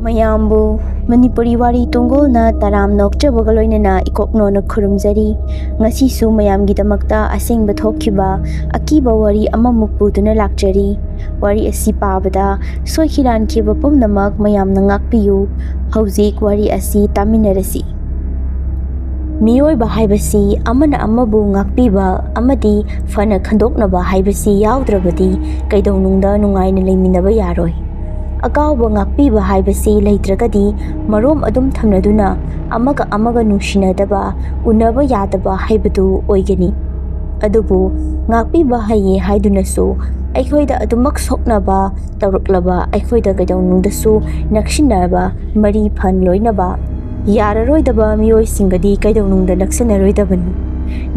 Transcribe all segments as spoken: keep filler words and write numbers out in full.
ꯃꯌꯥꯝꯕꯨ ꯃꯅꯤꯄꯨꯔꯤ ꯋꯥꯔꯤ ꯇꯨꯡꯒꯣꯜꯅ ꯇꯔꯥꯝꯅ ꯑꯣꯛꯆꯕꯒ ꯂꯣꯏꯅꯅ ꯏꯀꯣꯛꯅꯣꯅ ꯈꯨꯔꯨꯝꯖꯔꯤ꯫ ꯉꯁꯤꯁꯨ ꯃꯌꯥꯝꯒꯤꯗꯃꯛꯇ ꯑꯁꯦꯡꯕ ꯊꯣꯛꯈꯤꯕ ꯑꯀꯤꯕ ꯋꯥꯔꯤ ꯑꯃꯃꯨꯛ ꯄꯨꯗꯨꯅ ꯂꯥꯛꯆꯔꯤ꯫ ꯋꯥꯔꯤ ꯑꯁꯤ ꯄꯥꯕꯗ ꯁꯣꯏꯈꯤꯔꯥꯟꯈꯤꯕ ꯄꯨꯝꯅꯃꯛ ꯃꯌꯥꯝꯅ ꯉꯥꯛꯄꯤꯌꯨ꯫ ꯍꯧꯖꯤꯛ ꯋꯥꯔꯤ ꯑꯁꯤ ꯇꯥꯃꯤꯟꯅꯔꯁꯤ꯫ ꯃꯤꯑꯣꯏꯕ ꯍꯥꯏꯕꯁꯤ ꯑꯃꯅ ꯑꯃꯕꯨ ꯉꯥꯛꯄꯤꯕ ꯑꯃꯗꯤ ꯐꯅ ꯈꯟꯗꯣꯛꯅꯕ ꯍꯥꯏꯕꯁꯤ ꯌꯥꯎꯗ꯭ꯔꯕꯗꯤ ꯀꯩꯗꯧꯅꯨꯡꯗ ꯅꯨꯡꯉꯥꯏꯅ ꯂꯩꯃꯤꯟꯅꯕ ꯌꯥꯔꯣꯏ꯫ ꯑꯀꯥꯎꯕ ꯉꯥꯛꯄꯤꯕ ꯍꯥꯏꯕꯁꯤ ꯂꯩꯇ꯭ꯔꯒꯗꯤ ꯃꯔꯣꯝ ꯑꯗꯨꯝ ꯊꯝꯅꯗꯨꯅ ꯑꯃꯒ ꯑꯃꯒ ꯅꯨꯡꯁꯤꯅꯗꯕ, ꯎꯅꯕ ꯌꯥꯗꯕ ꯍꯥꯏꯕꯗꯨ ꯑꯣꯏꯒꯅꯤ꯫ ꯑꯗꯨꯕꯨ ꯉꯥꯛꯄꯤꯕ ꯍꯩꯌꯦ ꯍꯥꯏꯗꯨꯅꯁꯨ ꯑꯩꯈꯣꯏꯗ ꯑꯗꯨꯃꯛ ꯁꯣꯛꯅꯕ ꯇꯧꯔꯛꯂꯕ ꯑꯩꯈꯣꯏꯗ ꯀꯩꯗꯧꯅꯨꯡꯗꯁꯨ ꯅꯛꯁꯤꯟꯅꯕ, ꯃꯔꯤ ꯐꯟ ꯂꯣꯏꯅꯕ ꯌꯥꯔꯔꯣꯏꯗꯕ ꯃꯤꯑꯣꯏꯁꯤꯡꯒꯗꯤ ꯀꯩꯗꯧꯅꯨꯡꯗ ꯅꯛꯁꯤꯟꯅꯔꯣꯏꯗꯕꯅꯤ꯫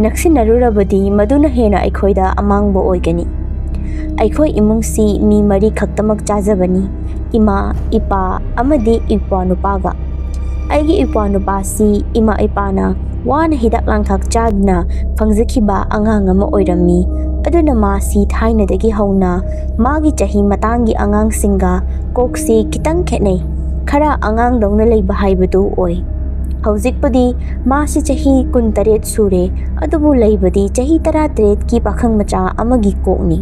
ꯅꯛꯁꯤꯟꯅꯔꯨꯔꯕꯗꯤ ꯃꯗꯨꯅ ꯍꯦꯟꯅ ꯑꯩꯈꯣꯏꯗ ꯑꯃꯥꯡꯕ ꯑꯣꯏꯒꯅꯤ꯫ ꯑꯩꯈꯣꯏ ꯏꯃꯨꯡꯁꯤ ꯃꯤ ꯃꯔꯤ ꯈꯛꯇꯃꯛ ꯆꯥꯖꯕꯅꯤ, ꯏꯃꯥ, ꯏꯄꯥ ꯑꯃꯗꯤ ꯏꯄ꯭ꯋꯥ ꯅꯨꯄꯥꯒ꯫ ꯑꯩꯒꯤ ꯏꯄ꯭ꯋꯥ ꯅꯨꯄꯥꯁꯤ ꯏꯃꯥ ꯏꯄꯥꯅ ꯋꯥꯅ ꯍꯤꯗꯥꯛ ꯂꯥꯡꯊꯛ ꯆꯥꯗꯨꯅ ꯐꯪꯖꯈꯤꯕ ꯑꯉꯥꯡ ꯑꯃ ꯑꯣꯏꯔꯝꯃꯤ꯫ ꯑꯗꯨꯅ ꯃꯥꯁꯤ ꯊꯥꯏꯅꯗꯒꯤ ꯍꯧꯅ ꯃꯥꯒꯤ ꯆꯍꯤ ꯃꯇꯥꯡꯒꯤ ꯑꯉꯥꯡꯁꯤꯡꯒ ꯀꯣꯛꯁꯤ ꯈꯤꯇꯪ ꯈꯦꯠꯅꯩ꯫ ꯈꯔ ꯑꯉꯥꯡꯗꯧꯅ ꯂꯩꯕ ꯍꯥꯏꯕꯗꯨ ꯑꯣꯏ꯫ ꯍꯧꯖꯤꯛꯄꯨꯗꯤ ꯃꯥꯁꯤ ꯆꯍꯤ ꯀꯨꯟꯇꯔꯦꯠ ꯁꯨꯔꯦ, ꯑꯗꯨꯕꯨ ꯂꯩꯕꯗꯤ ꯆꯍꯤ ꯇꯔꯥꯇꯔꯦꯠꯀꯤ ꯄꯥꯈꯪ ꯃꯆꯥ ꯑꯃꯒꯤ ꯀꯣꯛꯅꯤ꯫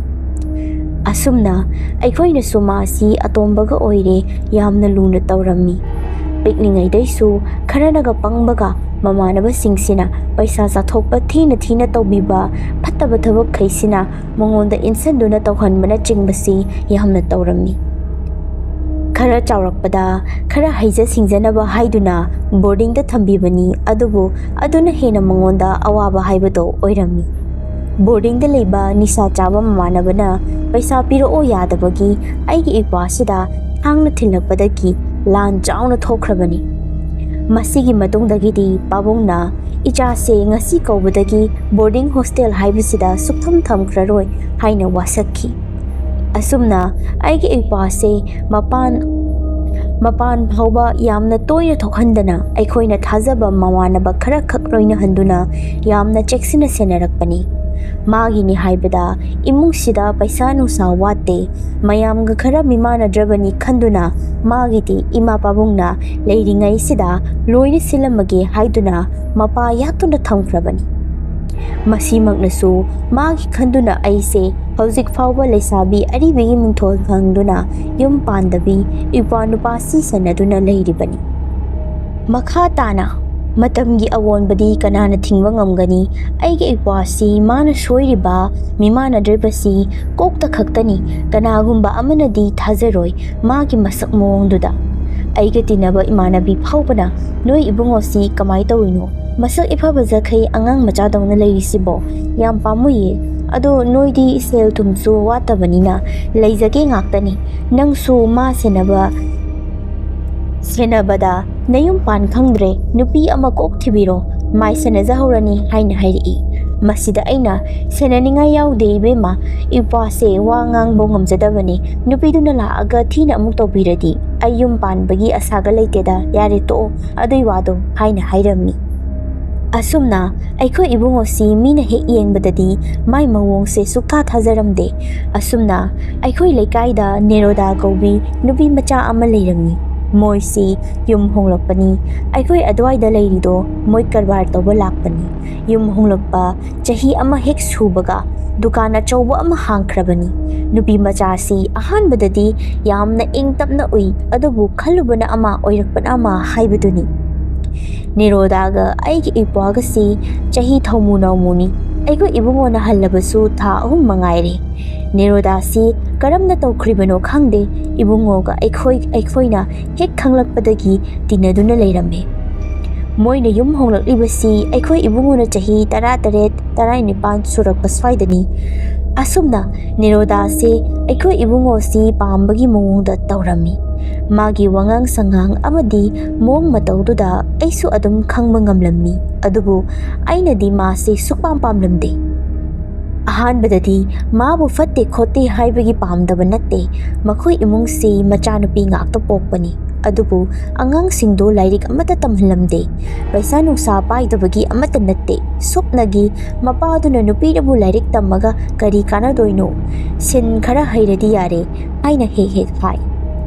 ꯑꯁꯨꯝꯅ ꯑꯩꯈꯣꯏꯅꯁꯨ ꯃꯥꯁꯤ ꯑꯇꯣꯝꯕꯒ ꯑꯣꯏꯔꯦ, ꯌꯥꯝꯅ ꯂꯨꯅ ꯇꯧꯔꯝꯃꯤ꯫ ꯄꯤꯛꯂꯤꯉꯩꯗꯩꯁꯨ ꯈꯔꯅꯒ ꯄꯪꯕꯒ ꯃꯃꯥꯟꯅꯕꯁꯤꯡꯁꯤꯅ ꯄꯩꯁꯥ ꯆꯥꯊꯣꯛꯄ ꯊꯤꯅ ꯊꯤꯅ ꯇꯧꯕꯤꯕ ꯐꯠꯇꯕ ꯊꯕꯛꯈꯩꯁꯤꯅ ꯃꯉꯣꯟꯗ ꯏꯟꯁꯤꯟꯗꯨꯅ ꯇꯧꯍꯟꯕꯅꯆꯤꯡꯕꯁꯤ ꯌꯥꯝꯅ ꯇꯧꯔꯝꯃꯤ꯫ ꯈꯔ ꯆꯥꯎꯔꯛꯄꯗ ꯈꯔ ꯍꯩꯖ ꯁꯤꯡꯖꯅꯕ ꯍꯥꯏꯗꯨꯅ ꯕꯣꯔꯗꯤꯡꯗ ꯊꯝꯕꯤꯕꯅꯤ, ꯑꯗꯨꯕꯨ ꯑꯗꯨꯅ ꯍꯦꯟꯅ ꯃꯉꯣꯟꯗ ꯑꯋꯥꯕ ꯍꯥꯏꯕꯗꯣ ꯑꯣꯏꯔꯝꯃꯤ꯫ ꯕꯣꯔꯗꯤꯡꯗ ꯂꯩꯕ ꯅꯤꯁꯥ ꯆꯥꯕ ꯃꯃꯥꯟꯅꯕꯅ ꯄꯩꯁꯥ ꯄꯤꯔꯛꯑꯣ ꯌꯥꯗꯕꯒꯤ ꯑꯩꯒꯤ ꯏꯄ꯭ꯋꯥꯁꯤꯗ ꯊꯥꯡꯅ ꯊꯤꯜꯂꯛꯄꯗꯒꯤ ꯂꯥꯟ ꯆꯥꯎꯅ ꯊꯣꯛꯈ꯭ꯔꯕꯅꯤ꯫ ꯃꯁꯤꯒꯤ ꯃꯇꯨꯡꯗꯒꯤꯗꯤ ꯄꯥꯕꯨꯡꯅ ꯏꯆꯥꯁꯦ ꯉꯁꯤ ꯀꯧꯕꯗꯒꯤ ꯕꯣꯔꯗꯤꯡ ꯍꯣꯁꯇꯦꯜ ꯍꯥꯏꯕꯁꯤꯗ ꯁꯨꯛꯊꯝ ꯊꯝꯈ꯭ꯔꯔꯣꯏ ꯍꯥꯏꯅ ꯋꯥꯁꯛꯈꯤ꯫ ꯑꯁꯨꯝꯅ ꯑꯩꯒꯤ ꯏꯄ꯭ꯋꯥꯁꯦ ꯃꯄꯥꯟ ꯃꯄꯥꯟ ꯐꯥꯎꯕ ꯌꯥꯝꯅ ꯇꯣꯏꯅ ꯊꯣꯛꯍꯟꯗꯅ ꯑꯩꯈꯣꯏꯅ ꯊꯥꯖꯕ ꯃꯃꯥꯟꯅꯕ ꯈꯔꯈꯛ ꯂꯣꯏꯅꯍꯟꯗꯨꯅ ꯌꯥꯝꯅ ꯆꯦꯛꯁꯤꯟꯅ ꯁꯦꯟꯅꯔꯛꯄꯅꯤ꯫ ꯃꯥꯒꯤꯅꯤ ꯍꯥꯏꯕꯗ ꯏꯃꯨꯡꯁꯤꯗ ꯄꯩꯁꯥ ꯅꯨꯡꯁꯥ ꯋꯥꯠꯇꯦ, ꯃꯌꯥꯝꯒ ꯈꯔ ꯃꯤꯃꯥꯟꯅꯗ꯭ꯔꯕꯅꯤ ꯈꯟꯗꯨꯅ ꯃꯥꯒꯤꯗꯤ ꯏꯃꯥ ꯄꯥꯕꯨꯡꯅ ꯂꯩꯔꯤꯉꯩꯁꯤꯗ ꯂꯣꯏꯅ ꯁꯤꯜꯂꯝꯃꯒꯦ ꯍꯥꯏꯗꯨꯅ ꯃꯄꯥ ꯌꯥꯠꯇꯨꯅ ꯊꯝꯈ꯭ꯔꯕꯅꯤ꯫ ꯃꯁꯤꯃꯛꯅꯁꯨ ꯃꯥꯒꯤ ꯈꯟꯗꯨꯅ ꯑꯩꯁꯦ ꯍꯧꯖꯤꯛ ꯐꯥꯎꯕ ꯂꯩꯁꯥꯕꯤ ꯑꯔꯤꯕꯒꯤ ꯃꯤꯡꯊꯣꯜ ꯐꯪꯗꯨꯅ ꯌꯨꯝ ꯄꯥꯟꯗꯕꯤ ꯏꯄ꯭ꯋꯥ ꯅꯨꯄꯥ ꯁꯤ ꯁꯦꯟꯅꯗꯨꯅ ꯂꯩꯔꯤꯕꯅꯤ꯫ ꯃꯈꯥ ꯇꯥꯅ ꯃꯇꯝꯒꯤ ꯑꯑꯣꯟꯕꯗꯤ ꯀꯅꯥꯅ ꯊꯤꯡꯕ ꯉꯝꯒꯅꯤ? ꯑꯩꯒꯤ ꯏꯄ꯭ꯋꯥꯁꯤ ꯃꯥꯅ ꯁꯣꯏꯔꯤꯕ ꯃꯤꯃꯥꯟꯅꯗ꯭ꯔꯤꯕꯁꯤ ꯀꯣꯛꯇ ꯈꯛꯇꯅꯤ꯫ ꯀꯅꯥꯒꯨꯝꯕ ꯑꯃꯅꯗꯤ ꯊꯥꯖꯔꯣꯏ ꯃꯥꯒꯤ ꯃꯁꯛ ꯃꯑꯣꯡꯗꯨꯗ꯫ ꯑꯩꯒ ꯇꯤꯟꯅꯕ ꯏꯃꯥꯟꯅꯕꯤ ꯐꯥꯎꯕꯅ "ꯅꯣꯏ ꯏꯕꯨꯡꯉꯣꯁꯤ ꯀꯃꯥꯏ ꯇꯧꯔꯤꯅꯣ? ꯃꯁꯛ ꯏꯐ ꯐꯖꯈꯩ ꯑꯉꯥꯡ ꯃꯆꯥꯗꯧꯅ ꯂꯩꯔꯤꯁꯤꯕꯣ? ꯌꯥꯝ ꯄꯥꯝꯃꯨꯏꯌꯦ꯫ ꯑꯗꯣ ꯅꯣꯏꯗꯤ ꯁꯦꯜ ꯊꯨꯝꯁꯨ ꯋꯥꯠꯇꯕꯅꯤꯅ ꯂꯩꯖꯒꯦ ꯉꯥꯛꯇꯅꯤ꯫ ꯅꯪꯁꯨ ꯃꯥ ꯁꯦꯟꯅꯕ ꯁꯦꯟꯅꯕꯗ ꯅꯌꯨꯝ ꯄꯥꯟ ꯈꯪꯗ꯭ꯔꯦ, ꯅꯨꯄꯤ ꯑꯃ ꯀꯣꯛ ꯊꯤꯕꯤꯔꯣ, ꯃꯥꯏ ꯁꯦꯟꯅꯖꯍꯧꯔꯅꯤ" ꯍꯥꯏꯅ ꯍꯥꯏꯔꯛꯏ꯫ ꯃꯁꯤꯗ ꯑꯩꯅ "ꯁꯦꯟꯅꯅꯤꯡꯉꯥꯏ ꯌꯥꯎꯗꯦ ꯏꯕꯦꯝꯃ, ꯏꯄ꯭ꯋꯥꯁꯦ ꯋꯥ ꯉꯥꯡꯕ ꯉꯝꯖꯗꯕꯅꯤ, ꯅꯨꯄꯤꯗꯨꯅ ꯂꯥꯛꯑꯒ ꯊꯤꯅ ꯑꯃꯨꯛ ꯇꯧꯕꯤꯔꯗꯤ ꯑꯩ ꯌꯨꯝ ꯄꯥꯟꯕꯒꯤ ꯑꯁꯥꯒ ꯂꯩꯇꯦꯗ, ꯌꯥꯔꯦ ꯇꯣꯛꯑꯣ ꯑꯗꯨꯏ ꯋꯥꯗꯣ" ꯍꯥꯏꯅ ꯍꯥꯏꯔꯝꯃꯤ꯫ ꯑꯁꯨꯝꯅ ꯑꯩꯈꯣꯏ ꯏꯕꯨꯡꯉꯣꯁꯤ ꯃꯤꯅ ꯍꯦꯛ ꯌꯦꯡꯕꯗꯗꯤ ꯃꯥꯏ ꯃꯑꯣꯡꯁꯦ ꯁꯨꯛꯊꯥ ꯊꯥꯖꯔꯝꯗꯦ꯫ ꯑꯁꯨꯝꯅ ꯑꯩꯈꯣꯏ ꯂꯩꯀꯥꯏꯗ ꯅꯦꯔꯣꯗꯥ ꯀꯧꯕꯤ ꯅꯨꯄꯤ ꯃꯆꯥ ꯑꯃ ꯂꯩꯔꯝꯃꯤ꯫ ꯃꯣꯏꯁꯤ ꯌꯨꯝ ꯍꯣꯡꯂꯛꯄꯅꯤ꯫ ꯑꯩꯈꯣꯏ ꯑꯗꯨꯋꯥꯏꯗ ꯂꯩꯔꯤꯗꯣ ꯃꯣꯏ ꯀꯔꯕꯥꯔ ꯇꯧꯕ ꯂꯥꯛꯄꯅꯤ꯫ ꯌꯨꯝ ꯍꯣꯡꯂꯛꯄ ꯆꯍꯤ ꯑꯃ ꯍꯦꯛ ꯁꯨꯕꯒ ꯗꯨꯀꯥꯟ ꯑꯆꯧꯕ ꯑꯃ ꯍꯥꯡꯈ꯭ꯔꯕꯅꯤ꯫ ꯅꯨꯄꯤ ꯃꯆꯥꯁꯤ ꯑꯍꯥꯟꯕꯗꯗꯤ ꯌꯥꯝꯅ ꯏꯪ ꯇꯞꯅ ꯎꯏ, ꯑꯗꯨꯕꯨ ꯈꯜꯂꯨꯕꯅ ꯑꯃ ꯑꯣꯏꯔꯛꯄꯅ ꯑꯃ ꯍꯥꯏꯕꯗꯨꯅꯤ꯫ ꯅꯦꯔꯣꯗꯥꯒ ꯑꯩꯒꯤ ꯏꯄ꯭ꯋꯥꯒꯁꯤ ꯆꯍꯤ ꯊꯧꯃꯨ ꯅꯧꯃꯨꯅꯤ꯫ ꯑꯩꯈꯣꯏ ꯏꯕꯨꯡꯉꯣꯅ ꯍꯜꯂꯕꯁꯨ ꯊꯥ ꯑꯍꯨꯝ ꯃꯉꯥꯏꯔꯦ꯫ ꯅꯦꯔꯣꯗꯥꯁꯤ ꯀꯔꯝꯅ ꯇꯧꯈ꯭ꯔꯤꯕꯅꯣ ꯈꯪꯗꯦ, ꯏꯕꯨꯡꯉꯣꯒ ꯑꯩꯈꯣꯏ ꯑꯩꯈꯣꯏꯅ ꯍꯦꯛ ꯈꯪꯂꯛꯄꯗꯒꯤ ꯇꯤꯟꯅꯗꯨꯅ ꯂꯩꯔꯝꯃꯦ꯫ ꯃꯣꯏꯅ ꯌꯨꯝ ꯍꯣꯡꯂꯛꯂꯤꯕꯁꯤ ꯑꯩꯈꯣꯏ ꯏꯕꯨꯡꯉꯣꯅ ꯆꯍꯤ ꯇꯔꯥꯇꯔꯦꯠ, ꯇꯔꯥꯅꯤꯄꯥꯟ ꯁꯨꯔꯛꯄ ꯁ꯭ꯋꯥꯏꯗꯅꯤ꯫ ꯑꯁꯨꯝꯅ ꯅꯦꯔꯣꯗꯥꯁꯦ ꯑꯩꯈꯣꯏ ꯏꯕꯨꯡꯉꯣꯁꯤ ꯄꯥꯝꯕꯒꯤ ꯃꯑꯣꯡꯗ ꯇꯧꯔꯝꯃꯤ꯫ ꯃꯥꯒꯤ ꯋꯥꯉꯥꯡ ꯁꯉꯥꯡ ꯑꯃꯗꯤ ꯃꯑꯣꯡ ꯃꯇꯧꯗꯨꯗ ꯑꯩꯁꯨ ꯑꯗꯨꯝ ꯈꯪꯕ ꯉꯝꯂꯝꯃꯤ꯫ ꯑꯗꯨꯕꯨ ꯑꯩꯅꯗꯤ ꯃꯥꯁꯦ ꯁꯨꯛꯄꯥꯝ ꯄꯥꯝꯂꯝꯗꯦ꯫ ꯑꯍꯥꯟꯕꯗꯗꯤ ꯃꯥꯕꯨ ꯐꯠꯇꯦ ꯈꯣꯠꯇꯦ ꯍꯥꯏꯕꯒꯤ ꯄꯥꯝꯗꯕ ꯅꯠꯇꯦ꯫ ꯃꯈꯣꯏ ꯏꯃꯨꯡꯁꯤ ꯃꯆꯥꯅꯨꯄꯤ ꯉꯥꯛꯇ ꯄꯣꯛꯄꯅꯤ꯫ ꯑꯗꯨꯕꯨ ꯑꯉꯥꯡꯁꯤꯡꯗꯨ ꯂꯥꯏꯔꯤꯛ ꯑꯃꯠꯇ ꯇꯝꯍꯜꯂꯝꯗꯦ꯫ ꯄꯩꯁꯥ ꯅꯨꯡꯁꯥ ꯄꯥꯏꯗꯕꯒꯤ ꯑꯃꯠꯇ ꯅꯠꯇꯦ, ꯁꯨꯞꯅꯒꯤ ꯃꯄꯥꯗꯨꯅ ꯅꯨꯄꯤꯅꯕꯨ ꯂꯥꯏꯔꯤꯛ ꯇꯝꯃꯒ ꯀꯔꯤ ꯀꯥꯟꯅꯗꯣꯏꯅꯣ? ꯁꯤꯟ ꯈꯔ ꯍꯩꯔꯗꯤ ꯌꯥꯔꯦ ꯍꯥꯏꯅ ꯍꯦꯛ ꯍꯦꯛ ꯍꯥꯏ꯫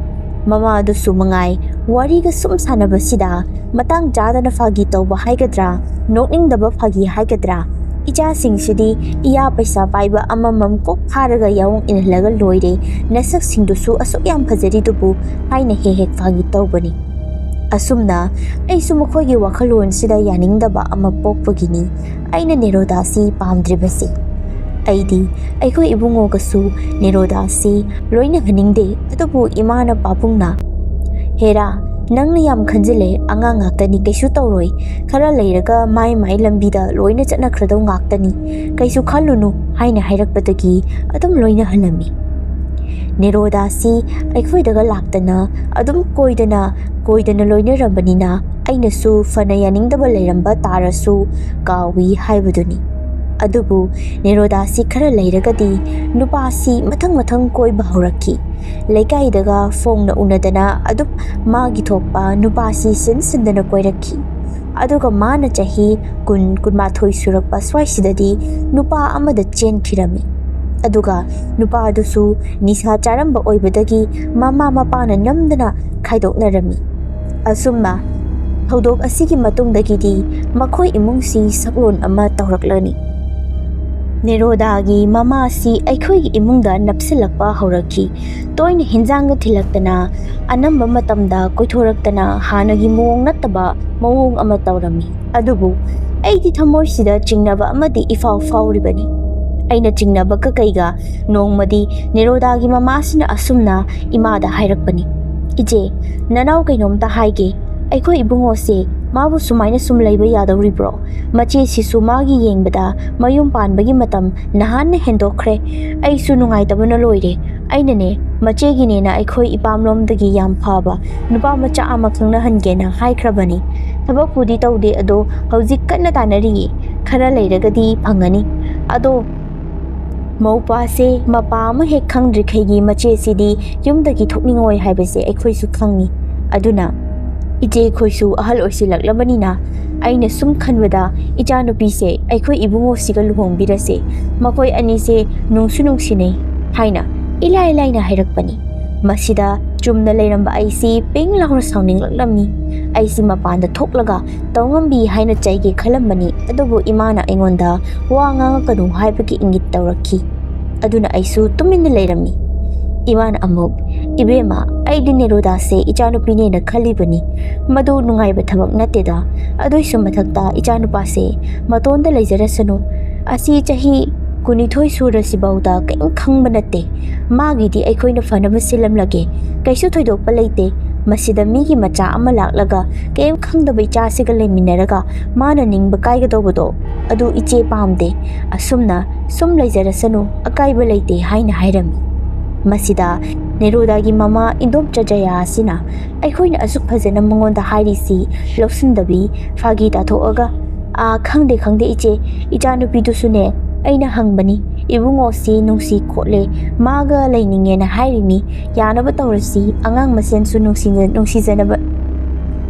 ꯃꯃꯥ ꯑꯗꯨꯁꯨ ꯃꯉꯥꯏ, ꯋꯥꯔꯤꯒ ꯁꯨꯝ ꯁꯥꯟꯅꯕꯁꯤꯗ ꯃꯇꯥꯡ ꯆꯥꯗꯅ ꯐꯥꯒꯤ ꯇꯧꯕ ꯍꯥꯏꯒꯗ꯭ꯔꯥ, ꯅꯣꯛꯅꯤꯡꯗꯕ ꯐꯥꯒꯤ ꯍꯥꯏꯒꯗ꯭ꯔꯥ, "ꯏꯆꯥꯁꯤꯡꯁꯤꯗꯤ ꯏꯌꯥ ꯄꯩꯁꯥ ꯄꯥꯏꯕ ꯑꯃꯃꯝ ꯀꯣꯛ ꯐꯥꯔꯒ ꯌꯥꯑꯣꯡ ꯏꯜꯍꯜꯂꯒ ꯂꯣꯏꯔꯦ, ꯅꯁꯛꯁꯤꯡꯗꯨꯁꯨ ꯑꯁꯨꯛ ꯌꯥꯝ ꯐꯖꯔꯤꯗꯨꯕꯨ" ꯍꯥꯏꯅ ꯍꯦꯛ ꯍꯦꯛ ꯐꯥꯒꯤ ꯇꯧꯕꯅꯤ꯫ ꯑꯁꯨꯝꯅ ꯑꯩꯁꯨ ꯃꯈꯣꯏꯒꯤ ꯋꯥꯈꯜꯂꯣꯟꯁꯤꯗ ꯌꯥꯅꯤꯡꯗꯕ ꯑꯃ ꯄꯣꯛꯄꯒꯤꯅꯤ ꯑꯩꯅ ꯅꯦꯔꯣꯗꯥꯁꯤ ꯄꯥꯝꯗ꯭ꯔꯤꯕꯁꯤ꯫ ꯑꯩꯗꯤ ꯑꯩꯈꯣꯏ ꯏꯕꯨꯡꯉꯣꯒꯁꯨ ꯅꯦꯔꯣꯗꯥꯁꯤ ꯂꯣꯏꯅꯍꯟꯅꯤꯡꯗꯦ, ꯑꯗꯨꯕꯨ ꯏꯃꯥꯅ ꯄꯥꯕꯨꯡꯅ, "ꯍꯦꯔꯥ, ꯅꯪꯅ ꯌꯥꯝ ꯈꯟꯖꯤꯜꯂꯦ, ꯑꯉꯥꯡ ꯉꯥꯛꯇꯅꯤ, ꯀꯩꯁꯨ ꯇꯧꯔꯣꯏ, ꯈꯔ ꯂꯩꯔꯒ ꯃꯥꯏ ꯃꯥꯏ ꯂꯝꯕꯤꯗ ꯂꯣꯏꯅ ꯆꯠꯅꯈ꯭ꯔꯗꯧ ꯉꯥꯛꯇꯅꯤ, ꯀꯩꯁꯨ ꯈꯜꯂꯨꯅꯨ" ꯍꯥꯏꯅ ꯍꯥꯏꯔꯛꯄꯗꯒꯤ ꯑꯗꯨꯝ ꯂꯣꯏꯅꯍꯜꯂꯝꯃꯤ꯫ ꯅꯦꯔꯣꯗꯥꯁꯤ ꯑꯩꯈꯣꯏꯗꯒ ꯂꯥꯛꯇꯅ ꯑꯗꯨꯝ ꯀꯣꯏꯗꯅ ꯀꯣꯏꯗꯅ ꯂꯣꯏꯅꯔꯝꯕꯅꯤꯅ ꯑꯩꯅꯁꯨ ꯐꯅ ꯌꯥꯅꯤꯡꯗꯕ ꯂꯩꯔꯝꯕ ꯇꯥꯔꯁꯨ ꯀꯥꯎꯏ ꯍꯥꯏꯕꯗꯨꯅꯤ꯫ ꯑꯗꯨꯕꯨ ꯅꯦꯔꯣꯗꯥꯁꯤ ꯈꯔ ꯂꯩꯔꯒꯗꯤ ꯅꯨꯄꯥꯁꯤ ꯃꯊꯪ ꯃꯊꯪ ꯀꯣꯏꯕ ꯍꯧꯔꯛꯈꯤ꯫ ꯂꯩꯀꯥꯏꯗꯒ ꯐꯣꯡꯅ ꯎꯅꯗꯅ ꯑꯗꯨꯝ ꯃꯥꯒꯤ ꯊꯣꯛꯄ ꯅꯨꯄꯥꯁꯤ ꯁꯤꯟ ꯁꯤꯟꯗꯅ ꯀꯣꯏꯔꯛꯈꯤ꯫ ꯑꯗꯨꯒ ꯃꯥꯅ ꯆꯍꯤ ꯀꯨꯟ, ꯀꯨꯟꯃꯥꯊꯣꯏ ꯁꯨꯔꯛꯄ ꯁ꯭ꯋꯥꯏꯁꯤꯗꯗꯤ ꯅꯨꯄꯥ ꯑꯃꯗ ꯆꯦꯟꯈꯤꯔꯝꯃꯤ꯫ ꯑꯗꯨꯒ ꯅꯨꯄꯥꯗꯨꯁꯨ ꯅꯤꯁꯥ ꯆꯥꯔꯝꯕ ꯑꯣꯏꯕꯗꯒꯤ ꯃꯃꯥ ꯃꯄꯥꯅ ꯅꯝꯗꯅ ꯈꯥꯏꯗꯣꯛꯅꯔꯝꯃꯤ꯫ ꯑꯁꯨꯝꯅ ꯊꯧꯗꯣꯛ ꯑꯁꯤꯒꯤ ꯃꯇꯨꯡꯗꯒꯤꯗꯤ ꯃꯈꯣꯏ ꯏꯃꯨꯡꯁꯤ ꯁꯛꯂꯣꯟ ꯑꯃ ꯇꯧꯔꯛꯂꯅꯤ꯫ ꯅꯦꯔꯣꯗꯥꯒꯤ ꯃꯃꯥꯁꯤ ꯑꯩꯈꯣꯏꯒꯤ ꯏꯃꯨꯡꯗ ꯅꯞꯁꯤꯜꯂꯛꯄ ꯍꯧꯔꯛꯈꯤ꯫ ꯇꯣꯏꯅ ꯍꯤꯟꯖꯥꯡꯒ ꯊꯤꯜꯂꯛꯇꯅ, ꯑꯅꯝꯕ ꯃꯇꯝꯗ ꯀꯣꯏꯊꯣꯔꯛꯇꯅ ꯍꯥꯟꯅꯒꯤ ꯃꯑꯣꯡ ꯅꯠꯇꯕ ꯃꯑꯣꯡ ꯑꯃ ꯇꯧꯔꯝꯃꯤ꯫ ꯑꯗꯨꯕꯨ ꯑꯩꯗꯤ ꯊꯃꯣꯏꯁꯤꯗ ꯆꯤꯡꯅꯕ ꯑꯃꯗꯤ ꯏꯐꯥꯎ ꯐꯥꯎꯔꯤꯕꯅꯤ꯫ ꯑꯩꯅ ꯆꯤꯡꯅꯕꯒ ꯀꯩꯒ? ꯅꯣꯡꯃꯗꯤ ꯅꯦꯔꯣꯗꯥꯒꯤ ꯃꯃꯥꯁꯤꯅ ꯑꯁꯨꯝꯅ ꯏꯃꯥꯗ ꯍꯥꯏꯔꯛꯄꯅꯤ, "ꯏꯆꯦ, ꯅꯅꯥꯎ ꯀꯩꯅꯣꯝꯇ ꯍꯥꯏꯒꯦ꯫ ꯑꯩꯈꯣꯏ ꯏꯕꯨꯡꯉꯣꯁꯦ ꯃꯥꯕꯨ ꯁꯨꯃꯥꯏꯅ ꯁꯨꯝ ꯂꯩꯕ ꯌꯥꯗꯧꯔꯤꯕ꯭ꯔꯣ? ꯃꯆꯦꯁꯤꯁꯨ ꯃꯥꯒꯤ ꯌꯦꯡꯕꯗ ꯃꯌꯨꯝ ꯄꯥꯟꯕꯒꯤ ꯃꯇꯝ ꯅꯍꯥꯟꯅ ꯍꯦꯟꯗꯣꯛꯈ꯭ꯔꯦ꯫ ꯑꯩꯁꯨ ꯅꯨꯡꯉꯥꯏꯇꯕꯅ ꯂꯣꯏꯔꯦ꯫ ꯑꯩꯅꯅꯦ, ꯃꯆꯦꯒꯤꯅꯦꯅ ꯑꯩꯈꯣꯏ ꯏꯄꯥꯝꯂꯣꯝꯗꯒꯤ ꯌꯥꯝ ꯐꯕ ꯅꯨꯄꯥ ꯃꯆꯥ ꯑꯃ ꯈꯪꯅꯍꯟꯒꯦꯅ ꯍꯥꯏꯈ꯭ꯔꯕꯅꯤ꯫ ꯊꯕꯛꯄꯨꯗꯤ ꯇꯧꯗꯦ, ꯑꯗꯣ ꯍꯧꯖꯤꯛ ꯀꯟꯅ ꯇꯥꯟꯅꯔꯤꯌꯦ꯫ ꯈꯔ ꯂꯩꯔꯒꯗꯤ ꯐꯪꯉꯅꯤ꯫ ꯑꯗꯣ ꯃꯧꯄꯥꯁꯦ ꯃꯄꯥ ꯑꯃ ꯍꯦꯛ ꯈꯪꯗ꯭ꯔꯤꯈꯩꯒꯤ ꯃꯆꯦꯁꯤꯗꯤ ꯌꯨꯝꯗꯒꯤ ꯊꯣꯛꯅꯤꯡꯉꯣꯏ ꯍꯥꯏꯕꯁꯦ ꯑꯩꯈꯣꯏꯁꯨ ꯈꯪꯉꯤ꯫ ꯑꯗꯨꯅ ꯏꯆꯦꯈꯣꯏꯁꯨ ꯑꯍꯜ ꯑꯣꯏꯁꯤꯜꯂꯛꯂꯕꯅꯤꯅ ꯑꯩꯅ ꯁꯨꯝ ꯈꯟꯕꯗ ꯏꯆꯥꯅꯨꯄꯤꯁꯦ ꯑꯩꯈꯣꯏ ꯏꯕꯨꯡꯉꯣꯁꯤꯒ ꯂꯨꯍꯣꯡꯕꯤꯔꯁꯦ, ꯃꯈꯣꯏ ꯑꯅꯤꯁꯦ ꯅꯨꯡꯁꯨ ꯅꯨꯡꯁꯤꯅꯩ ꯍꯥꯏꯅ ꯏꯂꯥꯏ ꯂꯥꯏꯅ ꯍꯥꯏꯔꯛꯄꯅꯤ꯫ ꯃꯁꯤꯗ ꯆꯨꯝꯅ ꯂꯩꯔꯝꯕ ꯑꯩꯁꯤ ꯄꯤꯡ ꯂꯥꯎꯅ ꯁꯥꯎꯅꯤꯡꯂꯛꯂꯝꯃꯤ꯫ ꯑꯩꯁꯤ ꯃꯄꯥꯟꯗ ꯊꯣꯛꯂꯒ ꯇꯧꯉꯝꯕꯤ ꯍꯥꯏꯅ ꯆꯩꯒꯦ ꯈꯜꯂꯝꯕꯅꯤ, ꯑꯗꯨꯕꯨ ꯏꯃꯥꯅ ꯑꯩꯉꯣꯟꯗ ꯋꯥ ꯉꯥꯡꯉꯛꯀꯅꯨ ꯍꯥꯏꯕꯒꯤ ꯏꯪꯒꯤꯠ ꯇꯧꯔꯛꯈꯤ꯫ ꯑꯗꯨꯅ ꯑꯩꯁꯨ ꯇꯨꯃꯤꯟꯅ ꯂꯩꯔꯝꯃꯤ꯫ ꯏꯃꯥꯅ ꯑꯃꯨꯛ, "ꯏꯕꯦꯝꯃ, ꯑꯩꯗꯤ ꯅꯦꯔꯣꯗꯥꯁꯦ ꯏꯆꯥꯅꯨꯄꯤꯅꯦꯅ ꯈꯜꯂꯤꯕꯅꯤ꯫ ꯃꯗꯨ ꯅꯨꯡꯉꯥꯏꯕ ꯊꯕꯛ ꯅꯠꯇꯦꯗ꯫ ꯑꯗꯨꯏꯁꯨ ꯃꯊꯛꯇ ꯏꯆꯥꯅꯨꯄꯥꯁꯦ ꯃꯇꯣꯟꯗ ꯂꯩꯖꯔꯁꯅꯨ꯫ ꯑꯁꯤ ꯆꯍꯤ ꯀꯨꯟꯅꯤꯊꯣꯏ ꯁꯨꯔꯁꯤꯐꯥꯎꯗ ꯀꯔꯤꯝ ꯈꯪꯕ ꯅꯠꯇꯦ꯫ ꯃꯥꯒꯤꯗꯤ ꯑꯩꯈꯣꯏꯅ ꯐꯅꯕ ꯁꯤꯜꯂꯝꯂꯒꯦ꯫ ꯀꯩꯁꯨ ꯊꯣꯏꯗꯣꯛꯄ ꯂꯩꯇꯦ꯫ ꯃꯁꯤꯗ ꯃꯤꯒꯤ ꯃꯆꯥ ꯑꯃ ꯂꯥꯛꯂꯒ ꯀꯔꯤꯝ ꯈꯪꯗꯕ ꯏꯆꯥꯁꯤꯒ ꯂꯩꯃꯤꯟꯅꯔꯒ ꯃꯥꯅ ꯅꯤꯡꯕ ꯀꯥꯏꯒꯗꯧꯕꯗꯣ ꯑꯗꯨ ꯏꯆꯦ ꯄꯥꯝꯗꯦ꯫ ꯑꯁꯨꯝꯅ ꯁꯨꯝ ꯂꯩꯖꯔꯁꯅꯨ, ꯑꯀꯥꯏꯕ ꯂꯩꯇꯦ" ꯍꯥꯏꯅ ꯍꯥꯏꯔꯝꯃꯤ꯫ ꯃꯁꯤꯗ ꯅꯦꯔꯣꯗꯥꯒꯤ ꯃꯃꯥ ꯏꯟꯗꯣꯝꯆꯥ ꯖꯌꯥ ꯑꯁꯤꯅ ꯑꯩꯈꯣꯏꯅ ꯑꯁꯨꯛ ꯐꯖꯅ ꯃꯉꯣꯟꯗ ꯍꯥꯏꯔꯤꯁꯤ ꯂꯧꯁꯤꯟꯗꯕꯤ ꯐꯥꯒꯤ ꯇꯥꯊꯣꯛꯑꯒ, "ꯑꯥ, ꯈꯪꯗꯦ, ꯈꯪꯗꯦ ꯏꯆꯦ, ꯏꯆꯥꯅꯨꯄꯤꯗꯨꯁꯨꯅꯦ ꯑꯩꯅ ꯍꯪꯕꯅꯤ, ꯏꯕꯨꯡꯉꯣꯁꯤ ꯅꯨꯡꯁꯤ ꯈꯣꯠꯂꯦ, ꯃꯥꯒ ꯂꯩꯅꯤꯡꯉꯦꯅ ꯍꯥꯏꯔꯤꯅꯤ, ꯌꯥꯅꯕ ꯇꯧꯔꯁꯤ, ꯑꯉꯥꯡ ꯃꯁꯦꯟꯁꯨ ꯅꯨꯡꯁꯤꯅ-, ꯅꯨꯡꯁꯤꯖꯅꯕ,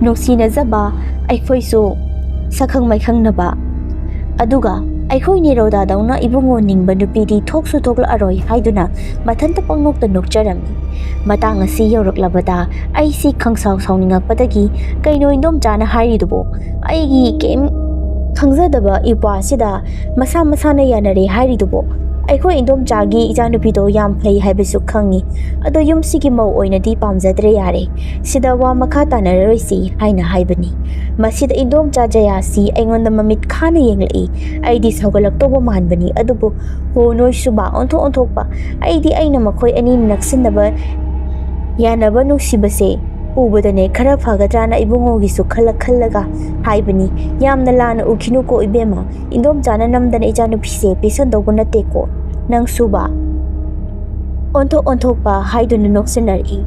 ꯅꯨꯡꯁꯤꯅꯖꯕ, ꯑꯩꯈꯣꯏꯁꯨ ꯁꯛꯈꯪ ꯃꯥꯏꯈꯪꯅꯕ꯫ ꯑꯗꯨꯒ ꯑꯩꯈꯣꯏ ꯅꯦꯔꯣꯗꯥꯗꯧꯅ ꯏꯕꯨꯡꯉꯣ ꯅꯤꯡꯕ ꯅꯨꯄꯤꯗꯤ ꯊꯣꯛꯁꯨ ꯊꯣꯛꯂꯛꯑꯔꯣꯏ" ꯍꯥꯏꯗꯨꯅ ꯃꯊꯟꯇ ꯄꯪꯅꯣꯛꯇ ꯅꯣꯛꯆꯔꯝꯃꯤ꯫ ꯃꯇꯥꯡ ꯑꯁꯤ ꯌꯧꯔꯛꯂꯕꯗ ꯑꯩꯁꯤ ꯈꯪꯁꯥꯎ ꯁꯥꯎꯅꯤꯡꯉꯛꯄꯗꯒꯤ, "ꯀꯩꯅꯣ ꯏꯟꯗꯣꯝꯆꯥꯅ ꯍꯥꯏꯔꯤꯗꯨꯕꯣ? ꯑꯩꯒꯤ ꯀꯩꯝ ꯈꯪꯖꯗꯕ ꯏꯄ꯭ꯋꯥꯁꯤꯗ ꯃꯁꯥ ꯃꯁꯥꯅ ꯌꯥꯅꯔꯦ ꯍꯥꯏꯔꯤꯗꯨꯕꯣ? ꯑꯩꯈꯣꯏ ꯏꯟꯗꯣꯝꯆꯥꯒꯤ ꯏꯆꯥꯅꯨꯄꯤꯗꯣ ꯌꯥꯝ ꯐꯩ ꯍꯥꯏꯕꯁꯨ ꯈꯪꯉꯤ꯫ ꯑꯗꯣ ꯌꯨꯝꯁꯤꯒꯤ ꯃꯧ ꯑꯣꯏꯅꯗꯤ ꯄꯥꯝꯖꯗ꯭ꯔꯦ, ꯌꯥꯔꯦ꯫ ꯁꯤꯗ ꯋꯥ ꯃꯈꯥ ꯇꯥꯅꯔꯔꯣꯏꯁꯤ" ꯍꯥꯏꯅ ꯍꯥꯏꯕꯅꯤ꯫ ꯃꯁꯤꯗ ꯏꯟꯗꯣꯝꯆꯥ ꯖꯌꯥꯁꯤ ꯑꯩꯉꯣꯟꯗ ꯃꯃꯤꯠ ꯈꯥꯅ ꯌꯦꯡꯂꯛꯏ꯫ ꯑꯩꯗꯤ ꯁꯧꯒꯠꯂꯛꯇꯧꯕ ꯃꯥꯟꯕꯅꯤ, ꯑꯗꯨꯕꯨ ꯍꯣ, ꯅꯣꯏꯁꯨꯕ ꯑꯣꯟꯊꯣꯛ ꯑꯣꯟꯊꯣꯛꯄ꯫ ꯑꯩꯗꯤ ꯑꯩꯅ ꯃꯈꯣꯏ ꯑꯅꯤꯅ ꯅꯛꯁꯤꯟꯅꯕ ꯌꯥꯅꯕ ꯅꯨꯡꯁꯤꯕꯁꯦ ꯎꯕꯗꯅꯦ ꯈꯔ ꯐꯒꯗ꯭ꯔꯥꯅ ꯏꯕꯨꯡꯉꯣꯒꯤꯁꯨ ꯈꯜꯂ ꯈꯜꯂꯒ ꯍꯥꯏꯕꯅꯤ꯫ "ꯌꯥꯝꯅ ꯂꯥꯟꯅ ꯎꯈꯤꯅꯨꯀꯣ ꯏꯕꯦꯝꯃ, ꯏꯟꯗꯣꯝꯆꯥꯅ ꯅꯝꯗꯅ ꯏꯆꯥꯅꯨꯄꯤꯁꯦ ꯄꯤꯁꯟꯗꯧꯕ ꯅꯠꯇꯦꯀꯣ꯫ ꯅꯪꯁꯨꯕ ꯑꯣꯟꯊꯣꯛ ꯑꯣꯟꯊꯣꯛꯄ" ꯍꯥꯏꯗꯨꯅ ꯅꯣꯛꯁꯤꯟꯅꯔꯛꯏ꯫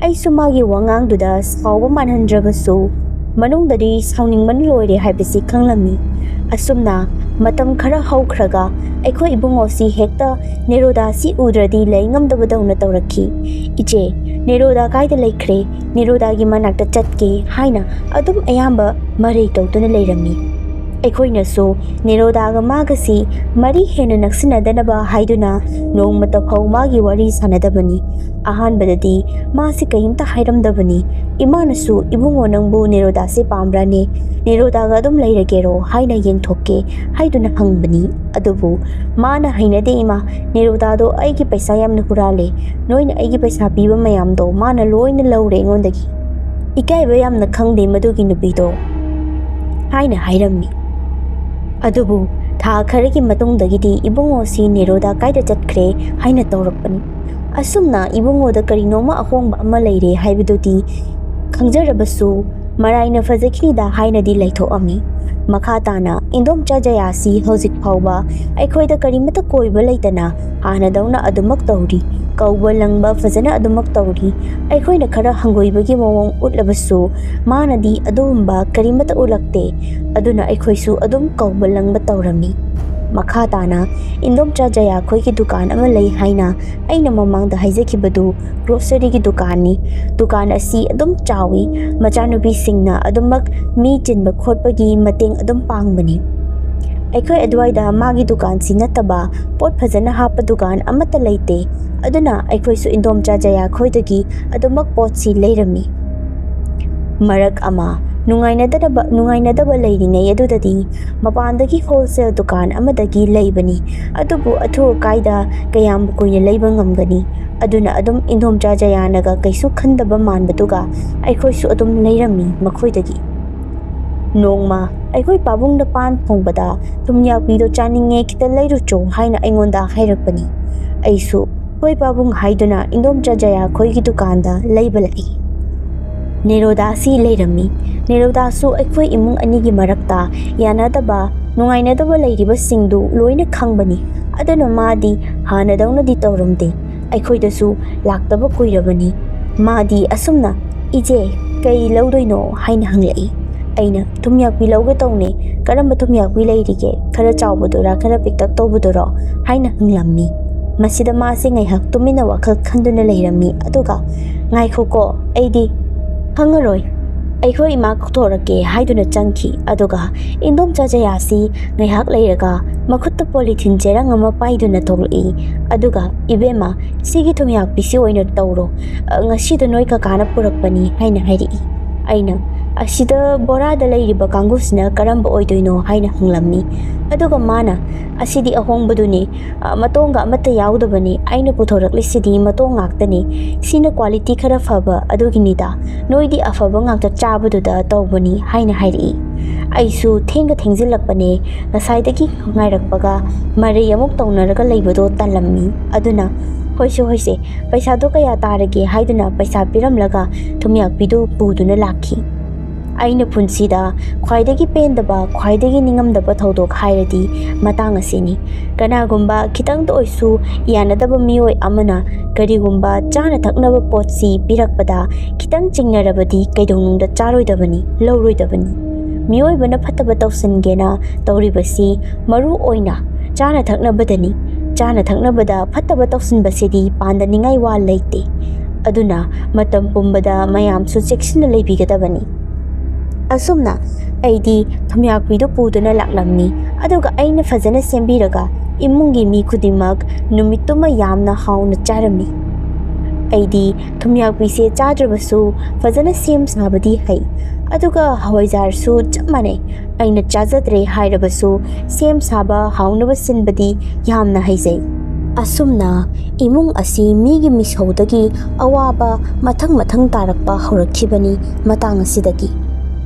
ꯑꯩꯁꯨ ꯃꯥꯒꯤ ꯋꯥꯉꯥꯡꯗꯨꯗ ꯁꯥꯎꯕ ꯃꯥꯟꯍꯟꯗ꯭ꯔꯕꯁꯨ ꯃꯅꯨꯡꯗꯗꯤ ꯁꯥꯎꯅꯤꯡꯕꯅ ꯂꯣꯏꯔꯦ ꯍꯥꯏꯕꯁꯤ ꯈꯪꯂꯝꯃꯤ꯫ ꯑꯁꯨꯝꯅ ꯃꯇꯝ ꯈꯔ ꯍꯧꯈ꯭ꯔꯒ ꯑꯩꯈꯣꯏ ꯏꯕꯨꯡꯉꯣꯁꯤ ꯍꯦꯛꯇ ꯅꯦꯔꯣꯗꯥꯁꯤ ꯎꯗ꯭ꯔꯗꯤ ꯂꯩ ꯉꯝꯗꯕꯗꯧꯅ ꯇꯧꯔꯛꯈꯤ꯫ "ꯏꯆꯦ, ꯅꯦꯔꯣꯗꯥ ꯀꯥꯏꯗ ꯂꯩꯈ꯭ꯔꯦ? ꯅꯦꯔꯣꯗꯥꯒꯤ ꯃꯅꯥꯛꯇ ꯆꯠꯀꯦ" ꯍꯥꯏꯅ ꯑꯗꯨꯝ ꯑꯌꯥꯝꯕ ꯃꯔꯩ ꯇꯧꯗꯨꯅ ꯂꯩꯔꯝꯃꯤ꯫ ꯑꯩꯈꯣꯏꯅꯁꯨ ꯅꯦꯔꯣꯗꯥꯒ ꯃꯥꯒꯁꯤ ꯃꯔꯤ ꯍꯦꯟꯅ ꯅꯛꯁꯤꯟꯅꯗꯅꯕ ꯍꯥꯏꯗꯨꯅ ꯅꯣꯡꯃꯇ ꯐꯥꯎ ꯃꯥꯒꯤ ꯋꯥꯔꯤ ꯁꯥꯟꯅꯗꯕꯅꯤ꯫ ꯑꯍꯥꯟꯕꯗꯗꯤ ꯃꯥꯁꯤ ꯀꯩꯝꯇ ꯍꯥꯏꯔꯝꯗꯕꯅꯤ꯫ ꯏꯃꯥꯅꯁꯨ, "ꯏꯕꯨꯡꯉꯣ, ꯅꯪꯕꯨ ꯅꯦꯔꯣꯗꯥꯁꯦ ꯄꯥꯝꯕ꯭ꯔꯥꯅꯦ? ꯅꯦꯔꯣꯗꯥꯒ ꯑꯗꯨꯝ ꯂꯩꯔꯒꯦꯔꯣ ꯍꯥꯏꯅ ꯌꯦꯡꯊꯣꯛꯀꯦ" ꯍꯥꯏꯗꯨꯅ ꯍꯪꯕꯅꯤ꯫ ꯑꯗꯨꯕꯨ ꯃꯥꯅ, "ꯍꯩꯅꯗꯦ ꯏꯃꯥ, ꯅꯦꯔꯣꯗꯥꯗꯣ ꯑꯩꯒꯤ ꯄꯩꯁꯥ ꯌꯥꯝꯅ ꯍꯨꯔꯥꯜꯂꯦ꯫ ꯅꯣꯏꯅ ꯑꯩꯒꯤ ꯄꯩꯁꯥ ꯄꯤꯕ ꯃꯌꯥꯝꯗꯣ ꯃꯥꯅ ꯂꯣꯏꯅ ꯂꯧꯔꯦ ꯑꯩꯉꯣꯟꯗꯒꯤ꯫ ꯏꯀꯥꯏꯕ ꯌꯥꯝꯅ ꯈꯪꯗꯦ ꯃꯗꯨꯒꯤ ꯅꯨꯄꯤꯗꯣ" ꯍꯥꯏꯅ ꯍꯥꯏꯔꯝꯃꯤ꯫ ꯑꯗꯨꯕꯨ ꯊꯥ ꯈꯔꯒꯤ ꯃꯇꯨꯡꯗꯒꯤꯗꯤ ꯏꯕꯨꯡꯉꯣꯁꯤ ꯅꯦꯔꯣꯗꯥ ꯀꯥꯏꯗ ꯆꯠꯈ꯭ꯔꯦ ꯍꯥꯏꯅ ꯇꯧꯔꯛꯄꯅꯤ꯫ ꯑꯁꯨꯝꯅ ꯏꯕꯨꯡꯉꯣꯗ ꯀꯔꯤꯅꯣꯃ ꯑꯍꯣꯡꯕ ꯑꯃ ꯂꯩꯔꯦ ꯍꯥꯏꯕꯗꯨꯗꯤ ꯈꯪꯖꯔꯕꯁꯨ, ꯃꯔꯥꯏꯅ ꯐꯖꯈꯤꯅꯤꯗ ꯍꯥꯏꯅꯗꯤ ꯂꯩꯊꯣꯛꯑꯝꯃꯤ꯫ ꯃꯈꯥ ꯇꯥꯅ ꯏꯟꯗꯣꯝꯆꯥ ꯖꯌꯥꯁꯤ ꯍꯧꯖꯤꯛ ꯐꯥꯎꯕ ꯑꯩꯈꯣꯏꯗ ꯀꯔꯤꯃꯠꯇ ꯀꯣꯏꯕ ꯂꯩꯇꯅ ꯍꯥꯟꯅꯗꯧꯅ ꯑꯗꯨꯃꯛ ꯇꯧꯔꯤ꯫ ꯀꯧꯕ ꯂꯪꯕ ꯐꯖꯅ ꯑꯗꯨꯃꯛ ꯇꯧꯔꯤ꯫ ꯑꯩꯈꯣꯏꯅ ꯈꯔ ꯍꯪꯒꯣꯏꯕꯒꯤ ꯃꯑꯣꯡ ꯎꯠꯂꯕꯁꯨ, ꯃꯥꯅꯗꯤ ꯑꯗꯨꯒꯨꯝꯕ ꯀꯔꯤꯃꯠꯇ ꯎꯠꯂꯛꯇꯦ꯫ ꯑꯗꯨꯅ ꯑꯩꯈꯣꯏꯁꯨ ꯑꯗꯨꯝ ꯀꯧꯕ ꯂꯪꯕ ꯇꯧꯔꯝꯃꯤ꯫ ꯃꯈꯥ ꯇꯥꯅ ꯏꯟꯗꯣꯝꯆꯥ ꯖꯌꯥ ꯈꯣꯏꯒꯤ ꯗꯨꯀꯥꯟ ꯑꯃ ꯂꯩ ꯍꯥꯏꯅ ꯑꯩꯅ ꯃꯃꯥꯡꯗ ꯍꯥꯏꯖꯈꯤꯕꯗꯨ ꯒ꯭ꯔꯣꯁꯔꯤꯒꯤ ꯗꯨꯀꯥꯟꯅꯤ꯫ ꯗꯨꯀꯥꯟ ꯑꯁꯤ ꯑꯗꯨꯝ ꯆꯥꯎꯏ꯫ ꯃꯆꯥꯅꯨꯄꯤꯁꯤꯡꯅ ꯑꯗꯨꯃꯛ ꯃꯤ ꯆꯤꯟꯕ ꯈꯣꯠꯄꯒꯤ ꯃꯇꯦꯡ ꯑꯗꯨꯝ ꯄꯥꯡꯕꯅꯤ꯫ ꯑꯩꯈꯣꯏ ꯑꯗꯨꯋꯥꯏꯗ ꯃꯥꯒꯤ ꯗꯨꯀꯥꯟꯁꯤ ꯅꯠꯇꯕ ꯄꯣꯠ ꯐꯖꯅ ꯍꯥꯞꯄ ꯗꯨꯀꯥꯟ ꯑꯃꯠꯇ ꯂꯩꯇꯦ꯫ ꯑꯗꯨꯅ ꯑꯩꯈꯣꯏꯁꯨ ꯏꯟꯗꯣꯝꯆꯥ ꯖꯌꯥ ꯈꯣꯏꯗꯒꯤ ꯑꯗꯨꯃꯛ ꯄꯣꯠꯁꯤ ꯂꯩꯔꯝꯃꯤ꯫ ꯃꯔꯛ ꯑꯃ ꯅꯨꯡꯉꯥꯏꯅꯗꯕ, ꯅꯨꯡꯉꯥꯏꯅꯗꯕ ꯂꯩꯔꯤꯉꯩ ꯑꯗꯨꯗꯗꯤ ꯃꯄꯥꯟꯗꯒꯤ ꯍꯣꯜꯁꯦꯜ ꯗꯨꯀꯥꯟ ꯑꯃꯗꯒꯤ ꯂꯩꯕꯅꯤ꯫ ꯑꯗꯨꯕꯨ ꯑꯊꯨ ꯑꯀꯥꯏꯗ ꯀꯌꯥꯝ ꯀꯨꯏꯅ ꯂꯩꯕ ꯉꯝꯒꯅꯤ? ꯑꯗꯨꯅ ꯑꯗꯨꯝ ꯏꯟꯗꯣꯝꯆꯥ ꯖꯌꯥꯅꯒ ꯀꯩꯁꯨ ꯈꯟꯗꯕ ꯃꯥꯟꯕꯗꯨꯒ ꯑꯩꯈꯣꯏꯁꯨ ꯑꯗꯨꯝ ꯂꯩꯔꯝꯃꯤ ꯃꯈꯣꯏꯗꯒꯤ꯫ ꯅꯣꯡꯃ ꯑꯩꯈꯣꯏ ꯄꯥꯕꯨꯡꯅ ꯄꯥꯟ ꯊꯣꯡꯕꯗ "ꯊꯨꯝꯌꯥꯛꯄꯤꯗꯣ ꯆꯥꯅꯤꯡꯉꯦ, ꯈꯤꯇ ꯂꯩꯔꯨꯆꯣ" ꯍꯥꯏꯅ ꯑꯩꯉꯣꯟꯗ ꯍꯥꯏꯔꯛꯄꯅꯤ꯫ ꯑꯩꯁꯨ "ꯍꯣꯏ ꯄꯥꯕꯨꯡ" ꯍꯥꯏꯗꯨꯅ ꯏꯟꯗꯣꯝꯆꯥ ꯖꯌꯥ ꯈꯣꯏꯒꯤ ꯗꯨꯀꯥꯟꯗ ꯂꯩꯕ ꯂꯥꯛꯏ꯫ ꯅꯦꯔꯣꯗꯥꯁꯤ ꯂꯩꯔꯝꯃꯤ꯫ ꯅꯦꯔꯣꯗꯥꯁꯨ ꯑꯩꯈꯣꯏ ꯏꯃꯨꯡ ꯑꯅꯤꯒꯤ ꯃꯔꯛꯇ ꯌꯥꯅꯗꯕ, ꯅꯨꯡꯉꯥꯏꯅꯗꯕ ꯂꯩꯔꯤꯕꯁꯤꯡꯗꯨ ꯂꯣꯏꯅ ꯈꯪꯕꯅꯤ꯫ ꯑꯗꯨꯅ ꯃꯥꯗꯤ ꯍꯥꯟꯅꯗꯧꯅꯗꯤ ꯇꯧꯔꯝꯗꯦ꯫ ꯑꯩꯈꯣꯏꯗꯁꯨ ꯂꯥꯛꯇꯕ ꯀꯨꯏꯔꯕꯅꯤ꯫ ꯃꯥꯗꯤ ꯑꯁꯨꯝꯅ, "ꯏꯆꯦ, ꯀꯩ ꯂꯧꯗꯣꯏꯅꯣ?" ꯍꯥꯏꯅ ꯍꯪꯂꯛꯏ꯫ ꯑꯩꯅ, "ꯊꯨꯝꯌꯥꯛꯄꯤ ꯂꯧꯒꯦ ꯇꯧꯅꯦ, ꯀꯔꯝꯕ ꯊꯨꯝꯌꯥꯛꯄꯤ ꯂꯩꯔꯤꯒꯦ? ꯈꯔ ꯆꯥꯎꯕꯗꯨꯔꯥ, ꯈꯔ ꯄꯤꯛꯇꯛ ꯇꯧꯕꯗꯨꯔꯣ?" ꯍꯥꯏꯅ ꯍꯪꯂꯝꯃꯤ꯫ ꯃꯁꯤꯗ ꯃꯥꯁꯦ ꯉꯥꯏꯍꯥꯛ ꯇꯨꯃꯤꯟꯅ ꯋꯥꯈꯜ ꯈꯟꯗꯨꯅ ꯂꯩꯔꯝꯃꯤ꯫ ꯑꯗꯨꯒ, "ꯉꯥꯏꯈꯣꯀꯣ, ꯑꯩꯗꯤ ꯈꯪꯉꯔꯣꯏ, ꯑꯩꯈꯣꯏ ꯏꯃꯥ ꯀꯧꯊꯣꯔꯛꯀꯦ" ꯍꯥꯏꯗꯨꯅ ꯆꯪꯈꯤ꯫ ꯑꯗꯨꯒ ꯏꯟꯗꯣꯝꯆꯥ ꯖꯌꯥꯁꯤ ꯉꯥꯏꯍꯥꯛ ꯂꯩꯔꯒ ꯃꯈꯨꯠꯇ ꯄꯣꯂꯤꯊꯤꯟ ꯆꯦꯔꯪ ꯑꯃ ꯄꯥꯏꯗꯨꯅ ꯊꯣꯛꯂꯛꯏ꯫ ꯑꯗꯨꯒ, "ꯏꯕꯦꯝꯃ, ꯁꯤꯒꯤ ꯊꯨꯝꯌꯥꯛꯄꯤꯁꯤ ꯑꯣꯏꯅ ꯇꯧꯔꯣ, ꯑ, ꯉꯁꯤꯗꯣ ꯅꯣꯏ ꯀꯀꯥꯅ ꯄꯨꯔꯛꯄꯅꯤ" ꯍꯥꯏꯅ ꯍꯥꯏꯔꯛꯏ꯫ ꯑꯩꯅ, "ꯑꯁꯤꯗ ꯕꯣꯔꯥꯗ ꯂꯩꯔꯤꯕ ꯀꯥꯡꯕꯨꯁꯤꯅ ꯀꯔꯝꯕ ꯑꯣꯏꯗꯣꯏꯅꯣ?" ꯍꯥꯏꯅ ꯍꯪꯂꯝꯃꯤ꯫ ꯑꯗꯨꯒ ꯃꯥꯅ, "ꯑꯁꯤꯗꯤ ꯑꯍꯣꯡꯕꯗꯨꯅꯤ, ꯑ, ꯃꯇꯣꯡꯒ ꯑꯃꯠꯇ ꯌꯥꯎꯗꯕꯅꯤ, ꯑꯩꯅ ꯄꯨꯊꯣꯔꯛꯂꯤꯁꯤꯗꯤ ꯃꯇꯣꯡ ꯉꯥꯛꯇꯅꯤ, ꯁꯤꯅ ꯀ꯭ꯋꯥꯂꯤꯇꯤ ꯈꯔ ꯐꯕ ꯑꯗꯨꯒꯤꯅꯤꯗ, ꯅꯣꯏꯗꯤ ꯑꯐꯕ ꯉꯥꯛꯇ ꯆꯥꯕꯗꯨꯗ ꯇꯧꯕꯅꯤ" ꯍꯥꯏꯅ ꯍꯥꯏꯔꯛꯏ꯫ ꯑꯩꯁꯨ ꯊꯦꯡꯒ ꯊꯦꯡꯖꯤꯜꯂꯛꯄꯅꯦ, ꯉꯁꯥꯏꯗꯒꯤ ꯉꯥꯏꯔꯛꯄꯒ ꯃꯔꯩ ꯑꯃꯨꯛ ꯇꯧꯅꯔꯒ ꯂꯩꯕꯗꯣ ꯇꯜꯂꯝꯃꯤ꯫ ꯑꯗꯨꯅ, "ꯍꯣꯏꯁꯦ, ꯍꯣꯏꯁꯦ, ꯄꯩꯁꯥꯗꯣ ꯀꯌꯥ ꯇꯥꯔꯒꯦ?" ꯍꯥꯏꯗꯨꯅ ꯄꯩꯁꯥ ꯄꯤꯔꯝꯂꯒ ꯊꯨꯝꯌꯥꯛꯄꯤꯗꯨ ꯄꯨꯗꯨꯅ ꯂꯥꯛꯈꯤ꯫ ꯑꯩꯅ ꯄꯨꯟꯁꯤꯗ ꯈ꯭ꯋꯥꯏꯗꯒꯤ ꯄꯦꯟꯗꯕ, ꯈ꯭ꯋꯥꯏꯗꯒꯤ ꯅꯤꯡꯉꯝꯗꯕ ꯊꯧꯗꯣꯛ ꯍꯥꯏꯔꯗꯤ ꯃꯇꯥꯡ ꯑꯁꯤꯅꯤ꯫ ꯀꯅꯥꯒꯨꯝꯕ ꯈꯤꯇꯪꯗ ꯑꯣꯏꯁꯨ ꯌꯥꯅꯗꯕ ꯃꯤꯑꯣꯏ ꯑꯃꯅ ꯀꯔꯤꯒꯨꯝꯕ ꯆꯥꯅ ꯊꯛꯅꯕ ꯄꯣꯠꯁꯤ ꯄꯤꯔꯛꯄꯗ ꯈꯤꯇꯪ ꯆꯤꯡꯅꯔꯕꯗꯤ ꯀꯩꯗꯧꯅꯨꯡꯗ ꯆꯥꯔꯣꯏꯗꯕꯅꯤ, ꯂꯧꯔꯣꯏꯗꯕꯅꯤ꯫ ꯃꯤꯑꯣꯏꯕꯅ ꯐꯠꯇꯕ ꯇꯧꯁꯤꯟꯒꯦꯅ ꯇꯧꯔꯤꯕꯁꯤ ꯃꯔꯨ ꯑꯣꯏꯅ ꯆꯥꯅ ꯊꯛꯅꯕꯗꯅꯤ꯫ ꯆꯥꯅ ꯊꯛꯅꯕꯗ ꯐꯠꯇꯕ ꯇꯧꯁꯤꯟꯕꯁꯤꯗꯤ ꯄꯥꯟꯗꯅꯤꯡꯉꯥꯏ ꯋꯥ ꯂꯩꯇꯦ꯫ ꯑꯗꯨꯅ ꯃꯇꯝ ꯄꯨꯝꯕꯗ ꯃꯌꯥꯝꯁꯨ ꯆꯦꯛꯁꯤꯟꯅ ꯂꯩꯕꯤꯒꯗꯕꯅꯤ꯫ ꯑꯁꯨꯝꯅ ꯑꯩꯗꯤ ꯊꯨꯝꯌꯥꯛꯄꯤꯗꯨ ꯄꯨꯗꯨꯅ ꯂꯥꯛꯂꯝꯃꯤ, ꯑꯗꯨꯒ ꯑꯩꯅ ꯐꯖꯅ ꯁꯦꯝꯕꯤꯔꯒ ꯏꯃꯨꯡꯒꯤ ꯃꯤ ꯈꯨꯗꯤꯡꯃꯛ ꯅꯨꯃꯤꯠꯇꯨꯃ ꯌꯥꯝꯅ ꯍꯥꯎꯅ ꯆꯥꯔꯝꯃꯤ꯫ ꯑꯩꯗꯤ ꯊꯨꯝꯌꯥꯛꯄꯤꯁꯦ ꯆꯥꯗ꯭ꯔꯕꯁꯨ ꯐꯖꯅ ꯁꯦꯝ ꯁꯥꯕꯗꯤ ꯍꯩ, ꯑꯗꯨꯒ ꯍꯋꯥꯏꯖꯥꯔꯁꯨ ꯆꯞ ꯃꯥꯟꯅꯩ꯫ ꯑꯩꯅ ꯆꯥꯖꯗ꯭ꯔꯦ ꯍꯥꯏꯔꯕꯁꯨ ꯁꯦꯝ ꯁꯥꯕ ꯍꯥꯎꯅꯕ ꯁꯤꯟꯕꯗꯤ ꯌꯥꯝꯅ ꯍꯩꯖꯩ꯫ ꯑꯁꯨꯝꯅ ꯏꯃꯨꯡ ꯑꯁꯤ ꯃꯤꯒꯤ ꯃꯤꯁꯧꯗꯒꯤ ꯑꯋꯥꯕ ꯃꯊꯪ ꯃꯊꯪ ꯇꯥꯔꯛꯄ ꯍꯧꯔꯛꯈꯤꯕꯅꯤ꯫ ꯃꯇꯥꯡ ꯑꯁꯤꯗꯒꯤ